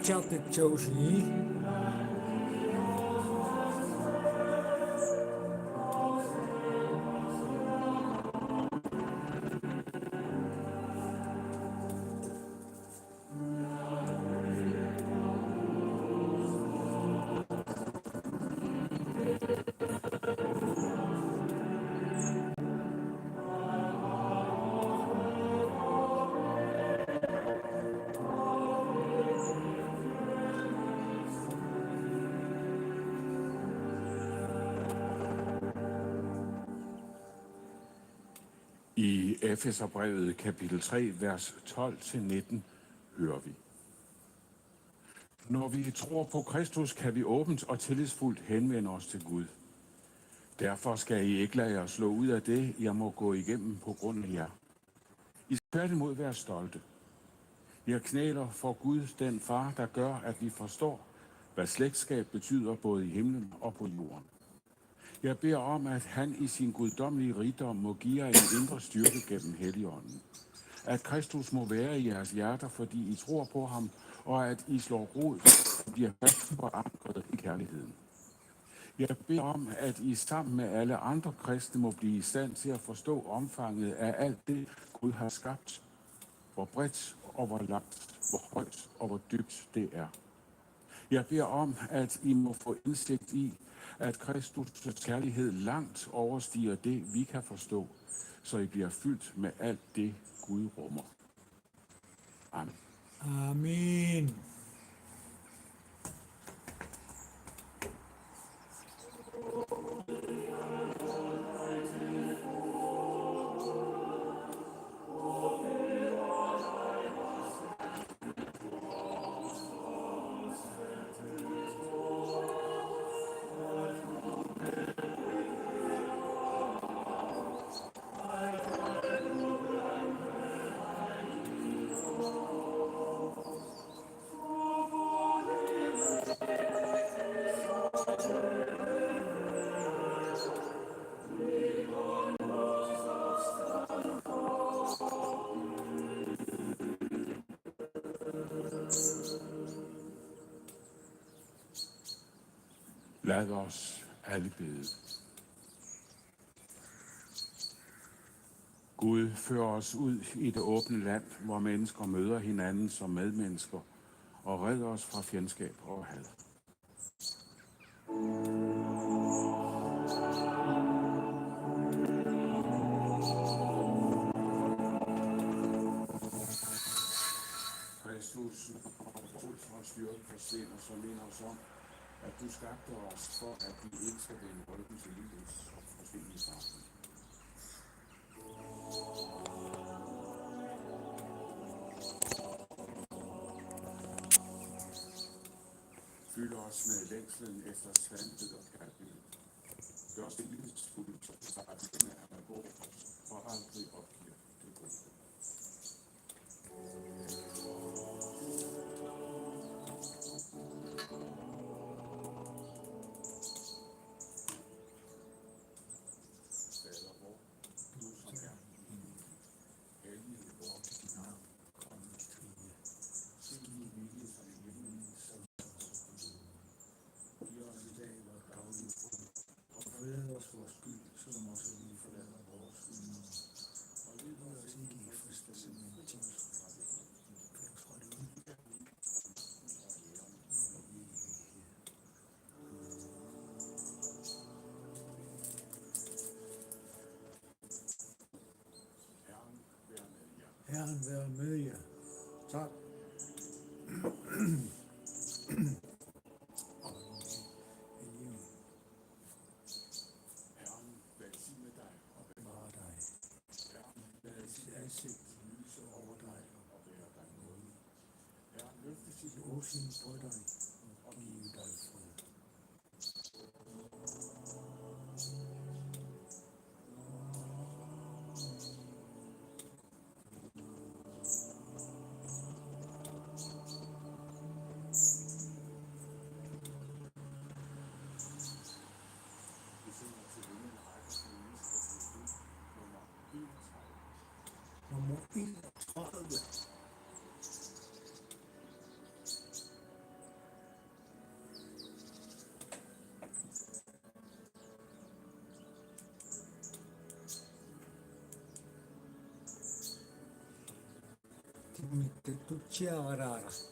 Celtic Josie. I Efeserbrevet kapitel tre, vers tolv til nitten hører vi: Når vi tror på Kristus, kan vi åbent og tillidsfuldt henvende os til Gud. Derfor skal I ikke lade jer slå ud af det, jeg må gå igennem på grund af jer. I skal tværtimod være stolte. Jeg knæler for Gud, den Far, der gør, at vi forstår, hvad slægtskab betyder både i himlen og på jorden. Jeg beder om, at han i sin guddommelige rigdom må give jer en indre styrke gennem Helligånden. At Kristus må være i jeres hjerter, fordi I tror på ham, og at I slår rod og bliver fast forankret i kærligheden. Jeg beder om, at I sammen med alle andre kristne må blive i stand til at forstå omfanget af alt det, Gud har skabt. Hvor bredt og hvor langt, hvor højt og hvor dybt det er. Jeg beder om, at I må få indsigt i, at Kristus' kærlighed langt overstiger det, vi kan forstå, så I bliver fyldt med alt det, Gud rummer. Amen. Amen. Lad os alle bede. Gud, før os ud i det åbne land, hvor mennesker møder hinanden som medmennesker, og red os fra fjendskab og had. Kristus, når trøst og styrke forsvinder, så mind os om, at du skabte os, for at vi ikke skal vende ryggen til livets forskellige samfund. Fyld os med længslen efter sandhed og kærlighed. Gør os tillidsfulde, så vi tager det med at gå os og aldrig opgiver det gode. Fader vor, du som er i himlen, helliget vorde dit navn. Kom dit rige. Ske din vilje som i himlen, så som på jorden. Giv os i dag vores daglige brød, og forlad os vores skyld, som også vi forlader vores skyldnere. Og led os ikke i fristelse, men tjen os fra det onde. Herren være med jer. Tak. Herren velsigne dig og bevare dig. Herren lade sit ansigt lyse over dig og være dig nådig. Herren løfte sit åsyn på dig og give dig fred. Nummer enogtredive. Timitta tutsiararaarti.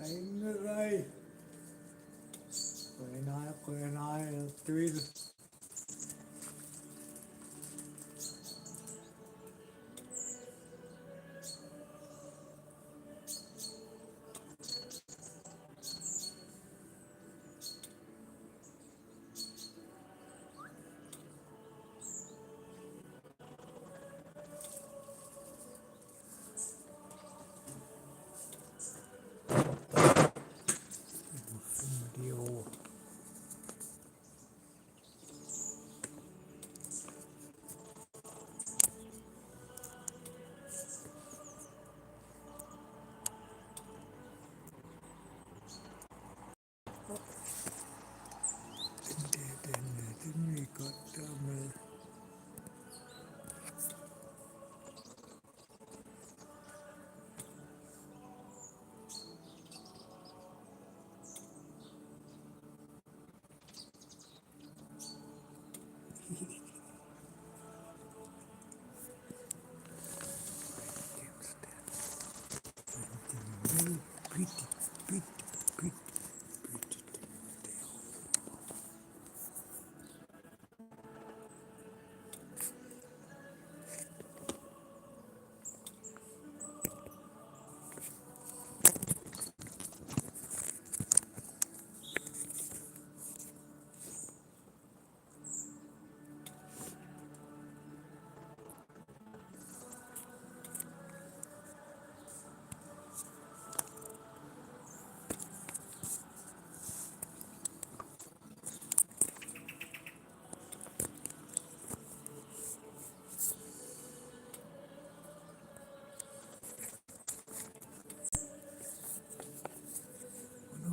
Ai, merai. Qujanaq, qujanaq, tuil.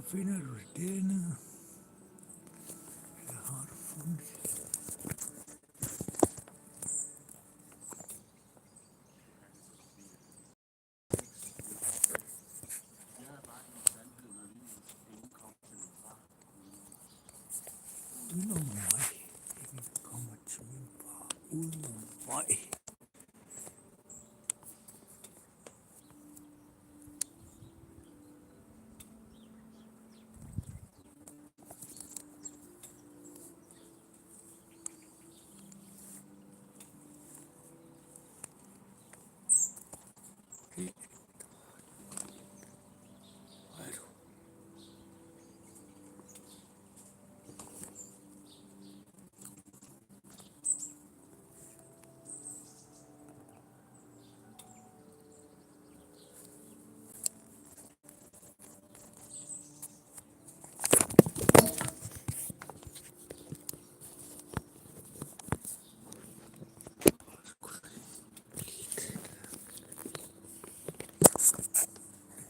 Finder du denne? Jeg har du fundet. Udenom mig. Ingen kommer til min far udenom mig.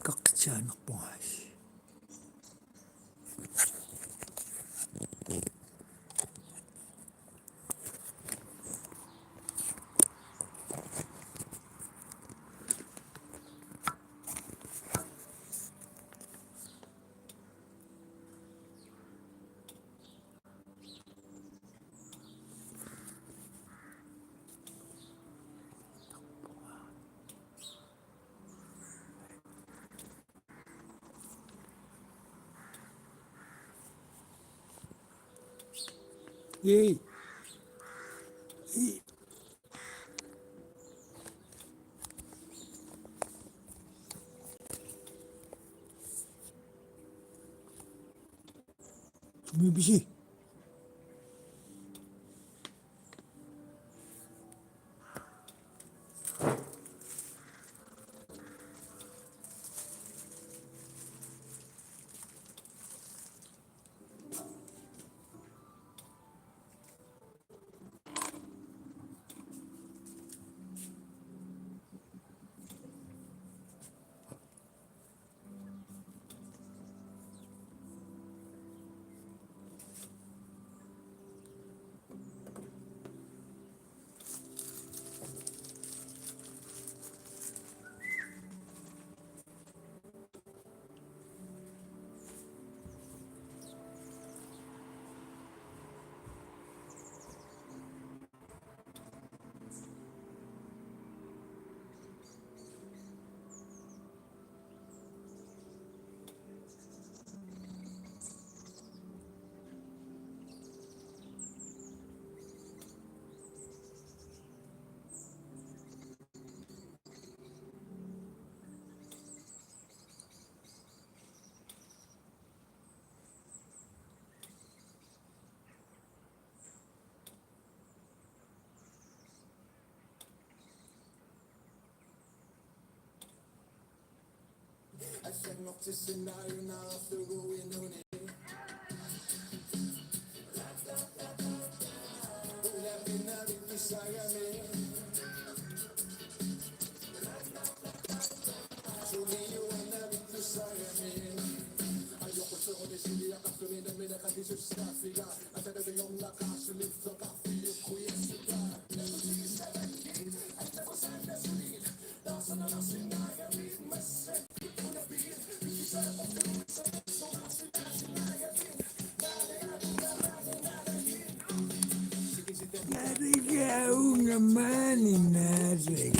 Kakchaanarpunga. Yay. Yay. Tumibisi. Naviga unga mani naviga.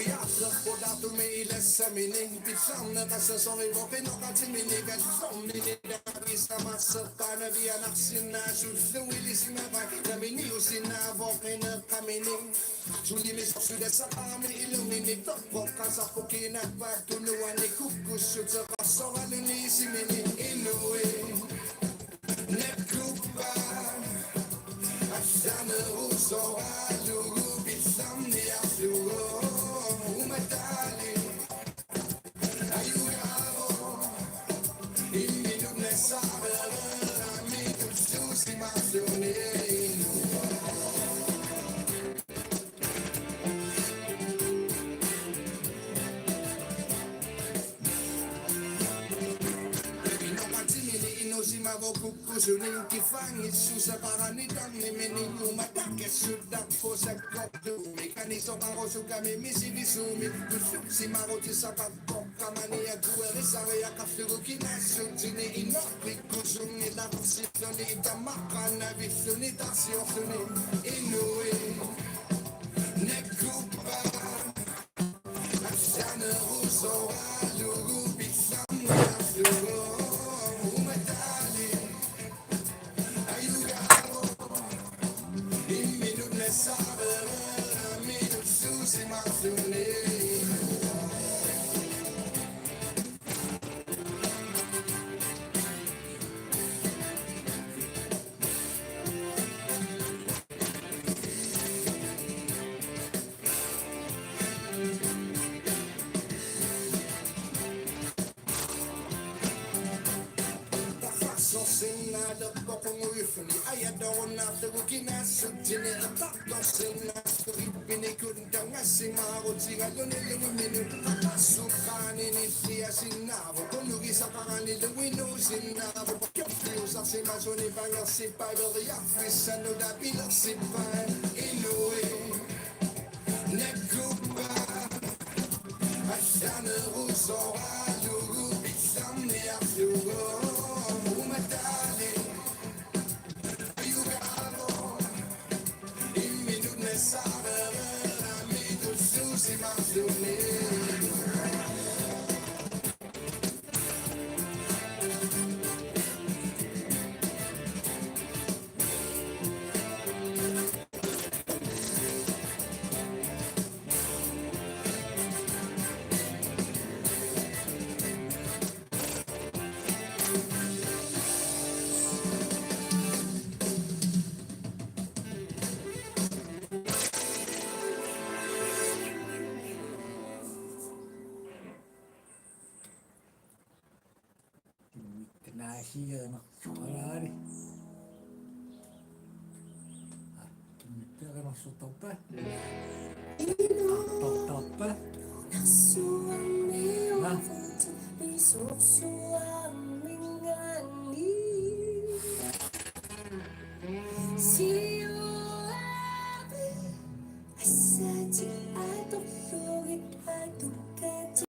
Ujarlerput artumik ilassamini, pisarneqassasori voqinoqatimini, kalsormini, tapisamasseqqaanavianarsinnaasullu ilisimavai, naminiusinnaavoq qineqqamini. Sulimi sorsutasaqarami ilumini, toqqoqqasarpoq kinappaat tunuani, kukkussuteqarsoraluni isimini. Inuit nakuppaat, assanerusoralugu pisarniarlugu, umataali ajugaavoq imminut nassarereerami tulluusimaarluni. Inoqatimini inusima Kukkusuni kiffaanngissuseqarani tarnimini uuma takassuttarpoq sakkortuumik anisoqarusukkamik misiliisuumik tulluusimarutisaqarpoq qamani akuerisariaqarlugu kinaassutsini inorpikkusunngilaq arsilluni tamaqqaannavilluni tarsiorluni inuit nakkuppaa. Tafarsorsinnaalerpoq qungujuffuni ajatorunnaarlugu kinaassutsini eqqartorsinnaalerpoq ippinikut tangassimaarutigaluni luguminut qaqarsuqqaanini tiasinnaavoq qunugisaqaranilu inuusinnaavoq kaffiusarsimasuni pangersippai veriarfissanut apilersippai inuit nakkuppaa. Kimmikkanaasianersualaari. Kimmikkanaasianersutarpa. Artartarpa. Siuavi. Assaatit atorlugit atukkatit.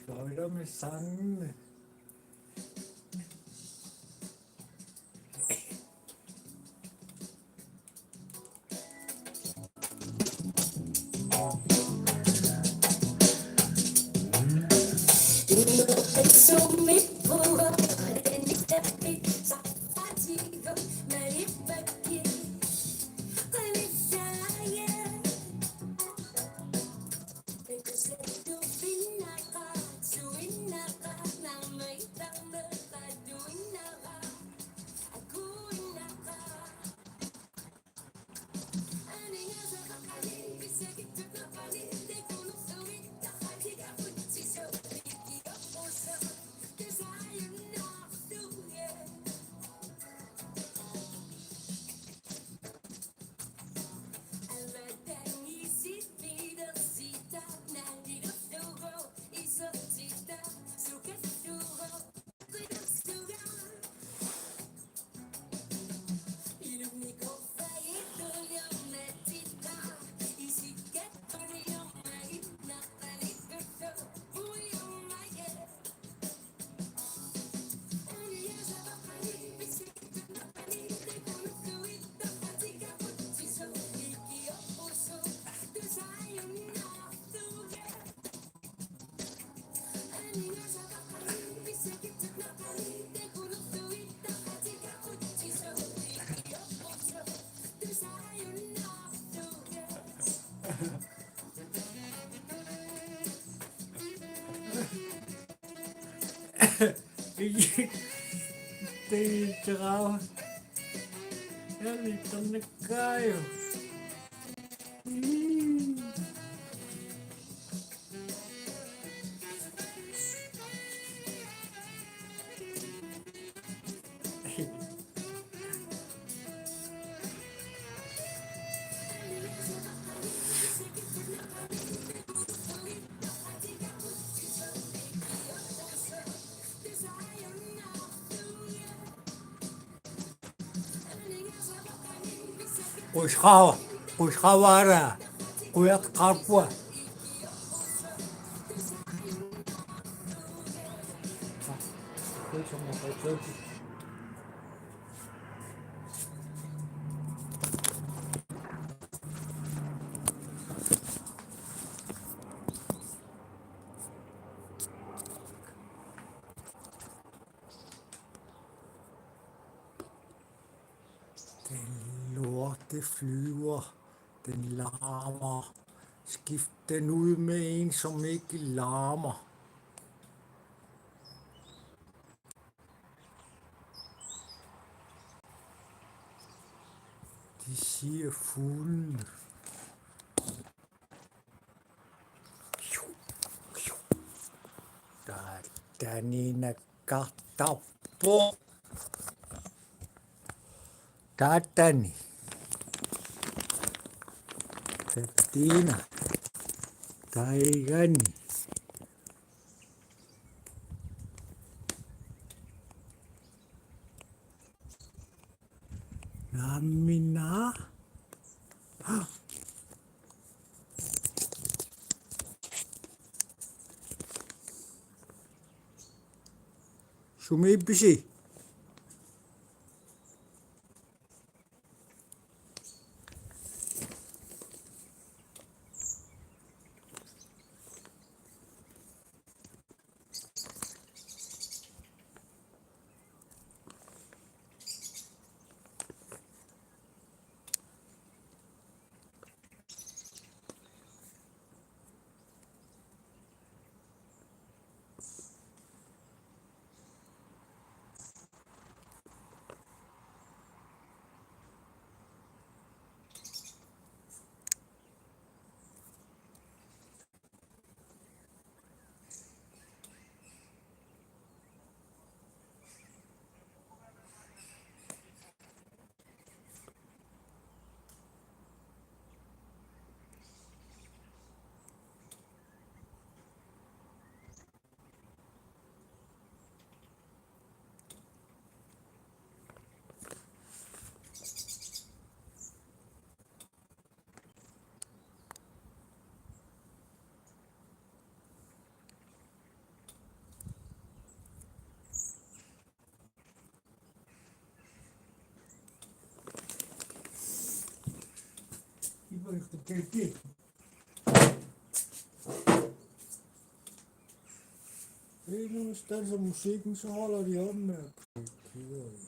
Fløjter med sangene. Teikkeraava. Alittarnakkaajuk. Qusqava, qusqavaara, qujaqqaarpua. Den lorteflyver, den larmer. Skift den ud med en, som ikke larmer. Det siger fuglene. Taataniinakkartarpoq. Taatani. Tatiina. Taigani. Naamina. Sumiippisi? Ellers danser musikken, så holder de op med at kigge igen.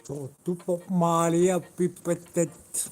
Tortuppoq Maria pipattat.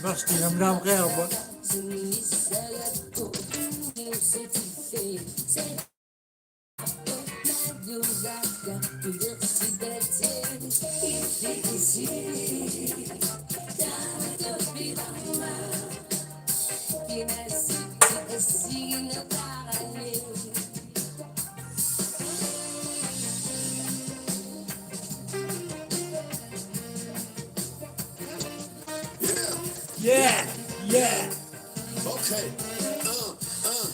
Masti nam nam qerba. Yeah, yeah. Okay. Uh, uh.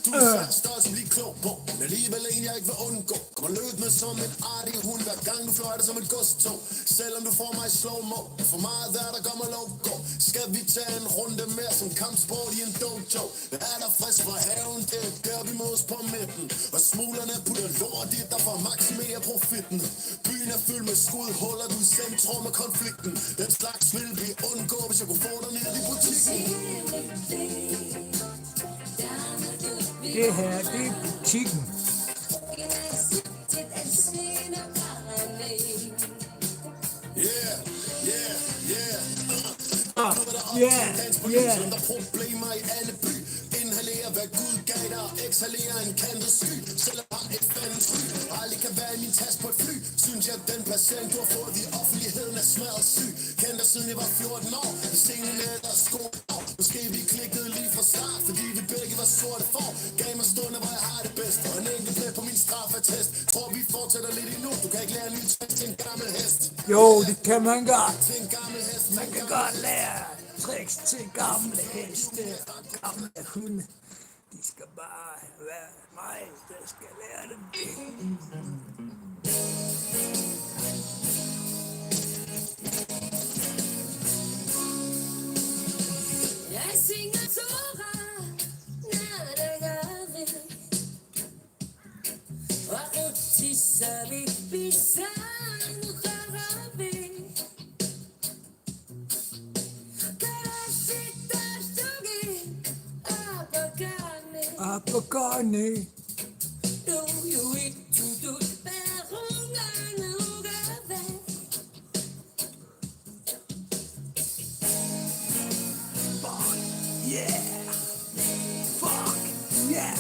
Du er en størrelse, vi er klog på, men alligevel en, jeg ikke vil undgå. Kommer løbende som en artig hund, hver gang du fløjter som et godstog. Selvom du får mig i slow-mo, for meget er der kommer logo. Skal vi tage en runde mere som kampsport i en dojo? Hvad er der frisk fra haven? Det er der, vi mødes på midten. Og smuglerne putter lort i, der får maksimere profitten. Byen er fyldt med skudhuller, du er centrum af konflikten. Den slags vil vi undgå, hvis jeg kunne få dig ned i butikken. Det her, det er butikken. Yeah, yeah, yeah. Uh. Ah, yeah, yeah. Problemer i alle by. Inhalerer, hvad Gud gav dig. Ekshalere en kantet sky. Selvom har et fandens ry. Aldrig kan være i min taske på et fly. Synes jeg, den placering, du har fået i offentligheden, er smadret syg. Kender dig siden jeg var fjorten år. I scenen er der sko. Måske vi klikkede lige fra start, fordi vi begge var sorte får. Gav mig stunder, hvor jeg har det bedst. Og en enkelt plet på min straffeattest. Tror vi fortsætter lidt endnu. Du kan ikke lære en ny tekst til en gammel hest. Jo, det kan man godt. Til en gammel hest. Man kan godt lære tricks til gamle heste og gamle hunde. De skal bare være mig, der skal lære dem det. Jeg synger Torah, når der gør vi. Og utsisser vi, vi sang, rører vi. Apagani. Fuck yeah. Fuck yeah.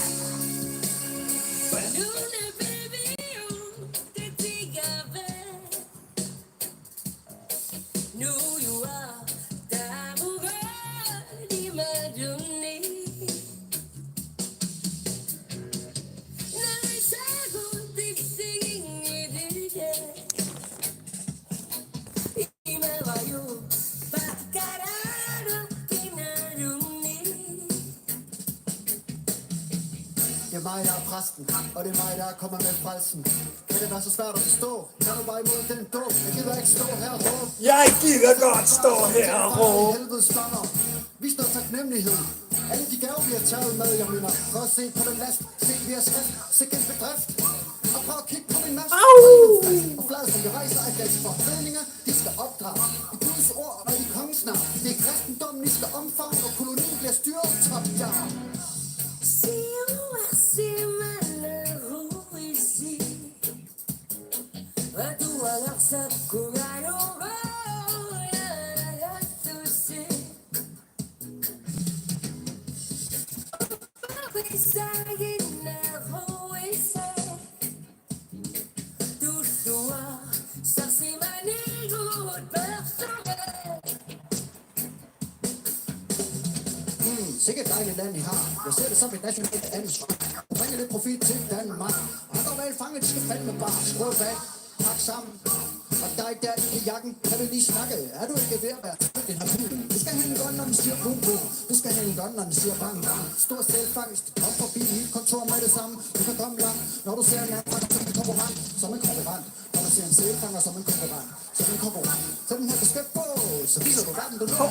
Det er mig, der er præsten, og det er mig, der kommer med frelsen. Kan det være så svært at forstå? Tag nu bare imod den dåb. Jeg gider ikke stå her og råbe. Jeg gider godt stå her og råbe. Helvedes børn. Vis noget taknemmelighed. Alle de gaver, vi har taget med, jeg mener. Prøv at se på den last. Se, vi har skat. Sikke en bedrift. Og prøv at kigge på min maske. Au! Og flad, som jeg rejser, er galt for hedninger. De skal opdrage i Guds ord og i kongens navn. Det er kristendommen, I skal omfavne, og kolonien bliver styret top down. Sikke et dejligt land, I har. Jeg ser det som et nationalt ansvar. Bringe lidt profit til Danmark. Han går vel fanget, skal fandme bare skrue fat. Pak sammen. Og dig der i jakken, kan vi lige snakke? Er du ikke ved at være træt i den her bil? Du skal have en gun, når den siger bum bum. Du skal have en gun, når den siger bang bang. Stor selvfangst. Kom forbi mit kontor med det samme. Du kan komme langt, når du ser en anden som en konkurrent. Som en konkurrent. Når du ser en selvfanger som en konkurrent. Som en konkurrent. Tag den her kasket på, så viser du verden, du når.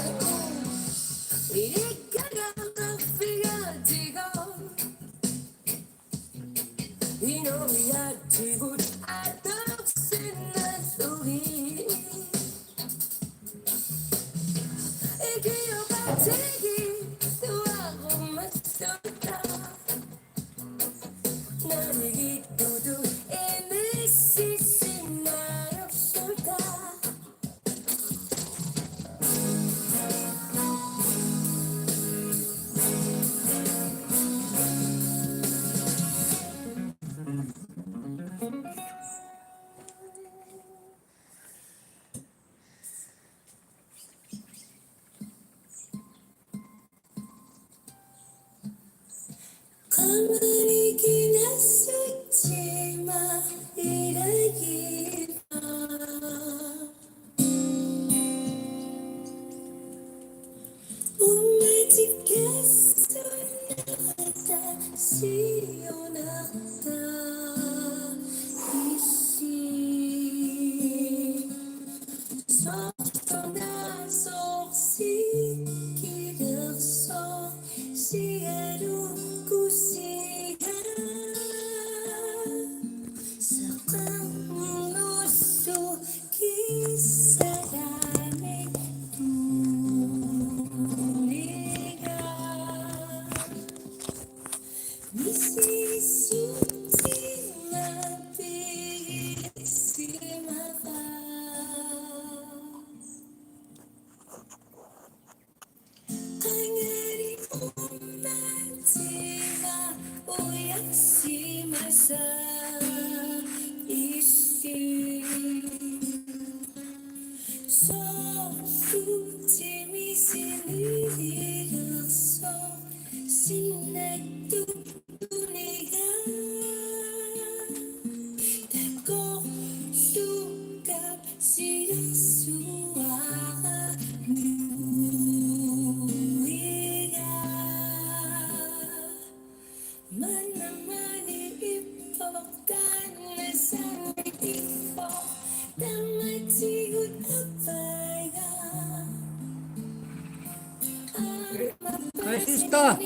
Ai, susta.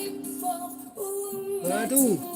Aduh.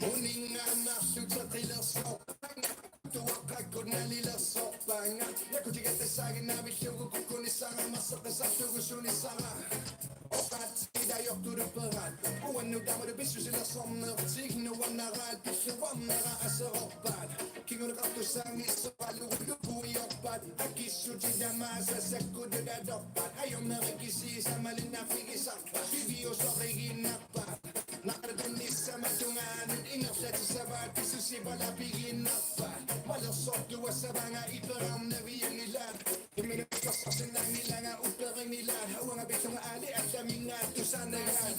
Uningaannarluteqilersorpaanga, tuaqqakkut nalilersorpaanga, nakutigattassaaginnaq pillugu kukkunissara, marseqqisartugusunissara. Oqaatsit ajortulupperat, uannut taamalu pissusilersornertik nuannaraat, pilluarnera aserorpaat. Kinguneqartussaanngitsoq alugulukuiorpaat, akissutit tamaasa sakkutut atorpaat, ajornerit kisiisa malinnaaffigisarpaat, piviusorigiinnarpaat, naqatunnissamut tungaanut ingerlatissavaat, pissusipalaapigiinnarpaat, malersortuassavaanga iperarnavianngilaat, imminut sorsorsinnaanngilaanga upperinngilaat, uanga pillunga aali allaminngaat tusaannagaat.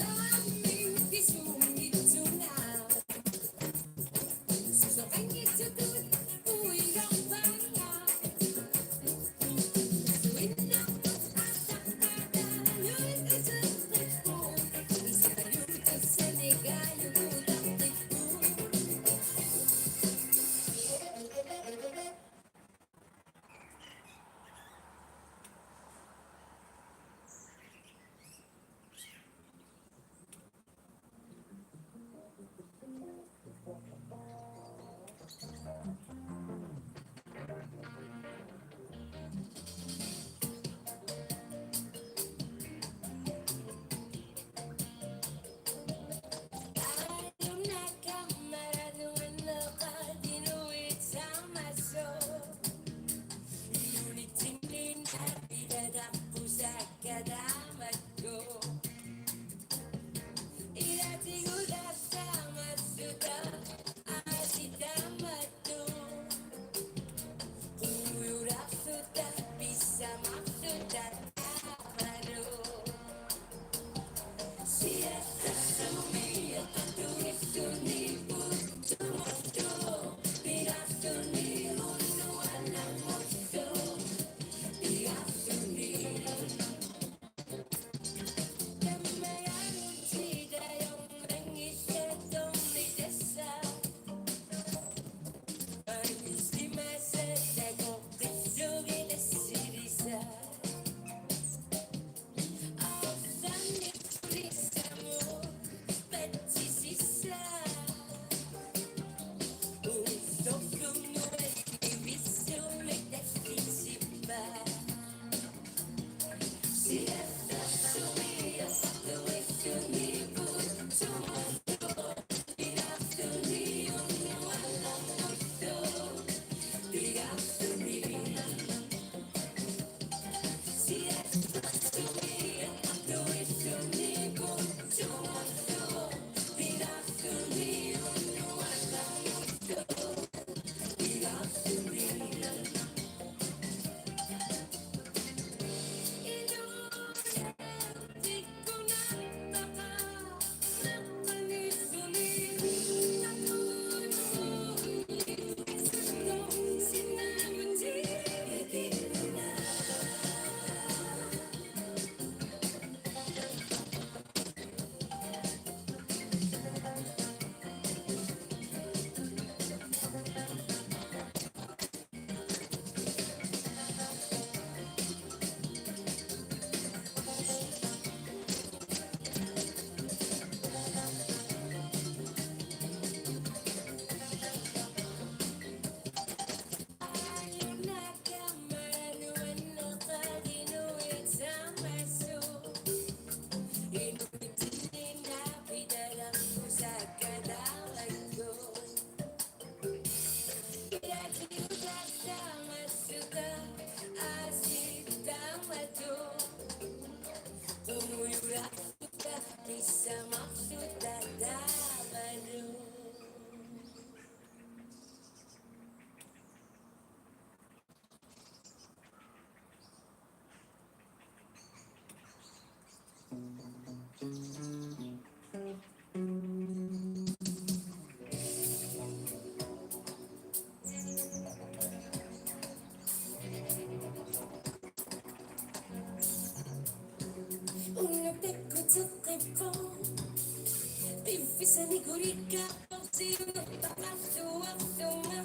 Ikkarporsiunerpaqarsuarlunga,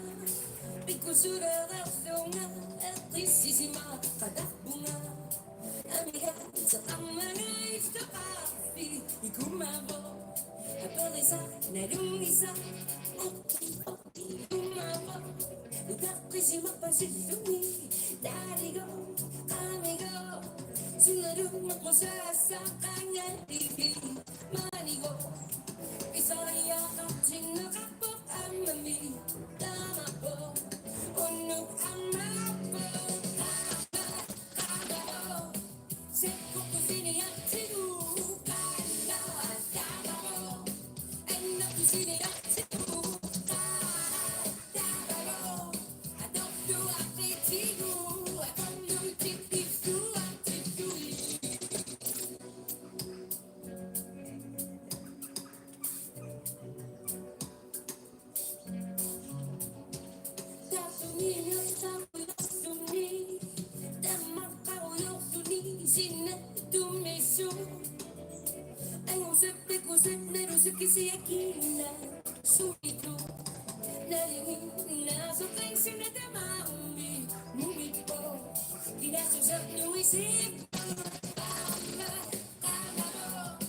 pikkusulereerlunga, eqqissisimaaqatarpunga. Amiga, seqarmanga istoqarfi ikumavoq. Aperisa, nalunngisa, eqqi, eqqi, ikumavoq. Utaqqisimarpasilluni, taaligo, qaamigo, sungalummaqqusaassaaqangaligi, maanigo, pisariaqartinneqarpoq ammami, taamappoq, unnuk ammappoq, qaama, qaamavoq. Taartuni, taartuni, taartuni, taartuni, sinna tumisu. Angusat, takusat, nalusat, kisiat kiinnaat sumitu. Nalinginnaasoq qansunna tamarmi mumippoq. Kinaassuseq nuisippoq. Qaama, qaamavoq.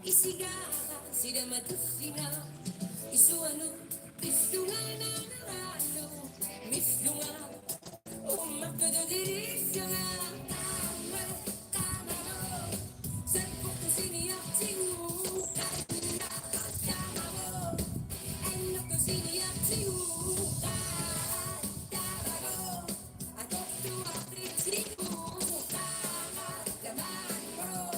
Isigaara sidamatussinga, isuanut pissunga naaneraanut missunga, uummartutut ilissunga, qaama, qaamavoq, sakkortusiniartigu, qaama, qaamavoq, annertusiniartigu, qaama, qaamavoq, atortuartigu, qaama, qaamavoq.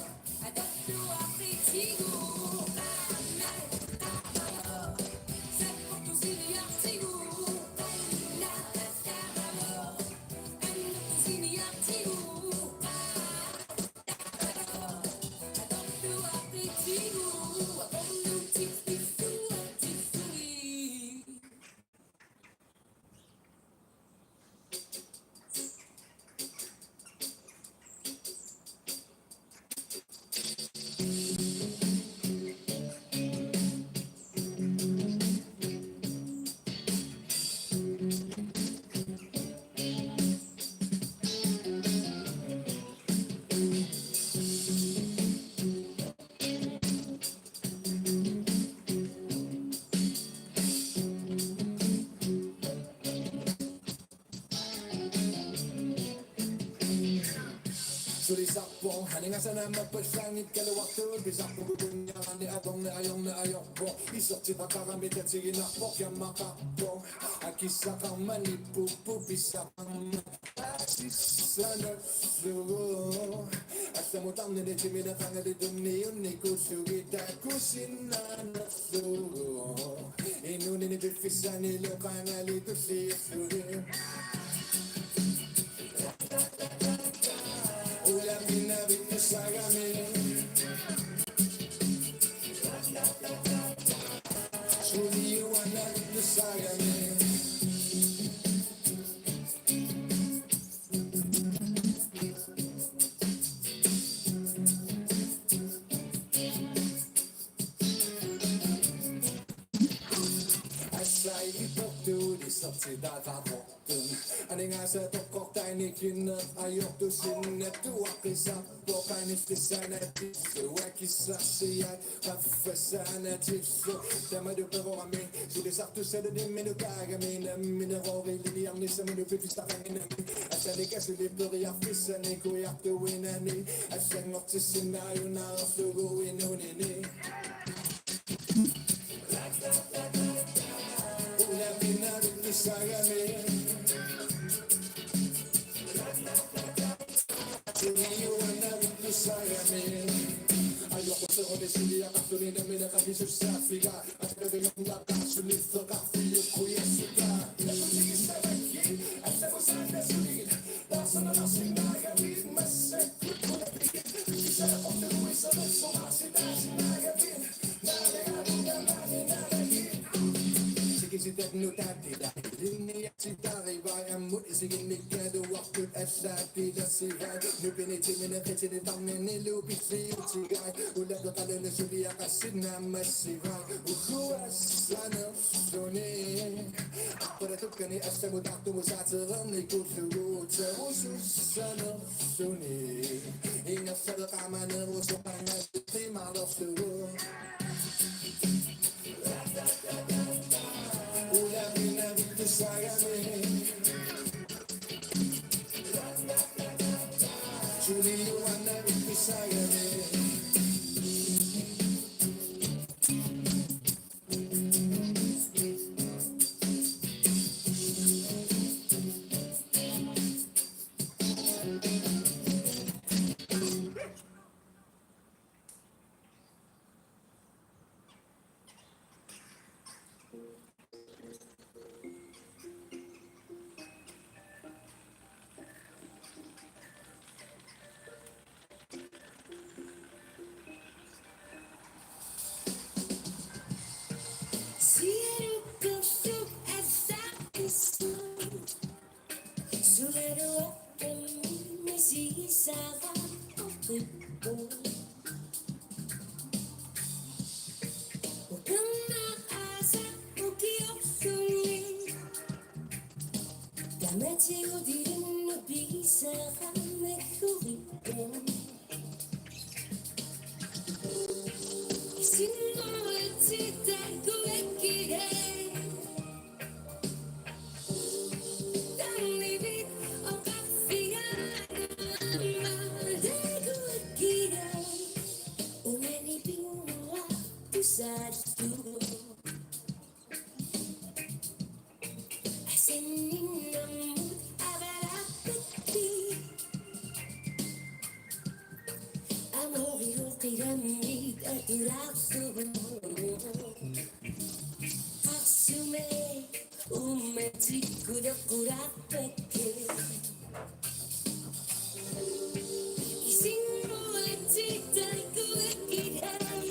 Sulisarpoq, aningaasat naammappallanngikkaluartut, pisarpoq, kukunniarani atorneq ajorneq ajorpoq, isertitaqarami tatiginarpoq, kammaqarpoq, akissaqarmat, nippuppoq, pissaqarmat, asissanerlugu, allamut tarnini timineqangali tunniunnikuullugit takusinnaanerlugu. Inuunini piffissanilu qangali tulliullugit. Ulaminavittussaagami. Suliuanavittussaagami. Assai portuulis Sortitaataarportun aningaasat toqqortaannikinneq ajortusinnattuaqqisarpoq qaniffissaanatillu akissarsiat qaffassaanatillu. Tamatuma perorami sulisartussaluni imminut kaagami nammineq oorilinniarnissamut piffissaqanngimmat. Assanik asuli periarfissanik ujartuinani assanngortissinnaajunnaarlugu inunini. Sikisitannut taatila linniatsitaarivai ammut isiginnikkaluartut allaatilassivai. Nupini timini qitini tarninilu pilliutigai. Ulapeqaluni suliaqassinnaammassivai. Uguassanerluni. Aqqulatukkani assamut taartumut saatereernikuullugu. Terusussanerluni. Ingerlaveqaamanerusoqanngilaq qimalerlugu. Siarukkasuk assaqqissut. Sugaluartummi misigisara oqippoq. Upernaaq aasaq ukiorluni. Tamatigut ilinnut pigisara naggorippoq. Isinnguatsiaq takuakkilai. Tarnivik oqarfigaara aamma takuakkilai. Ungani pinnguaq tusaallugu. Asanninnermut avalaarpakki. Amoorilu qilammit atulaarlugu. Qarsumik uummatikkuleqqulaarpakki. Isinnguatsiaq takuakkilai.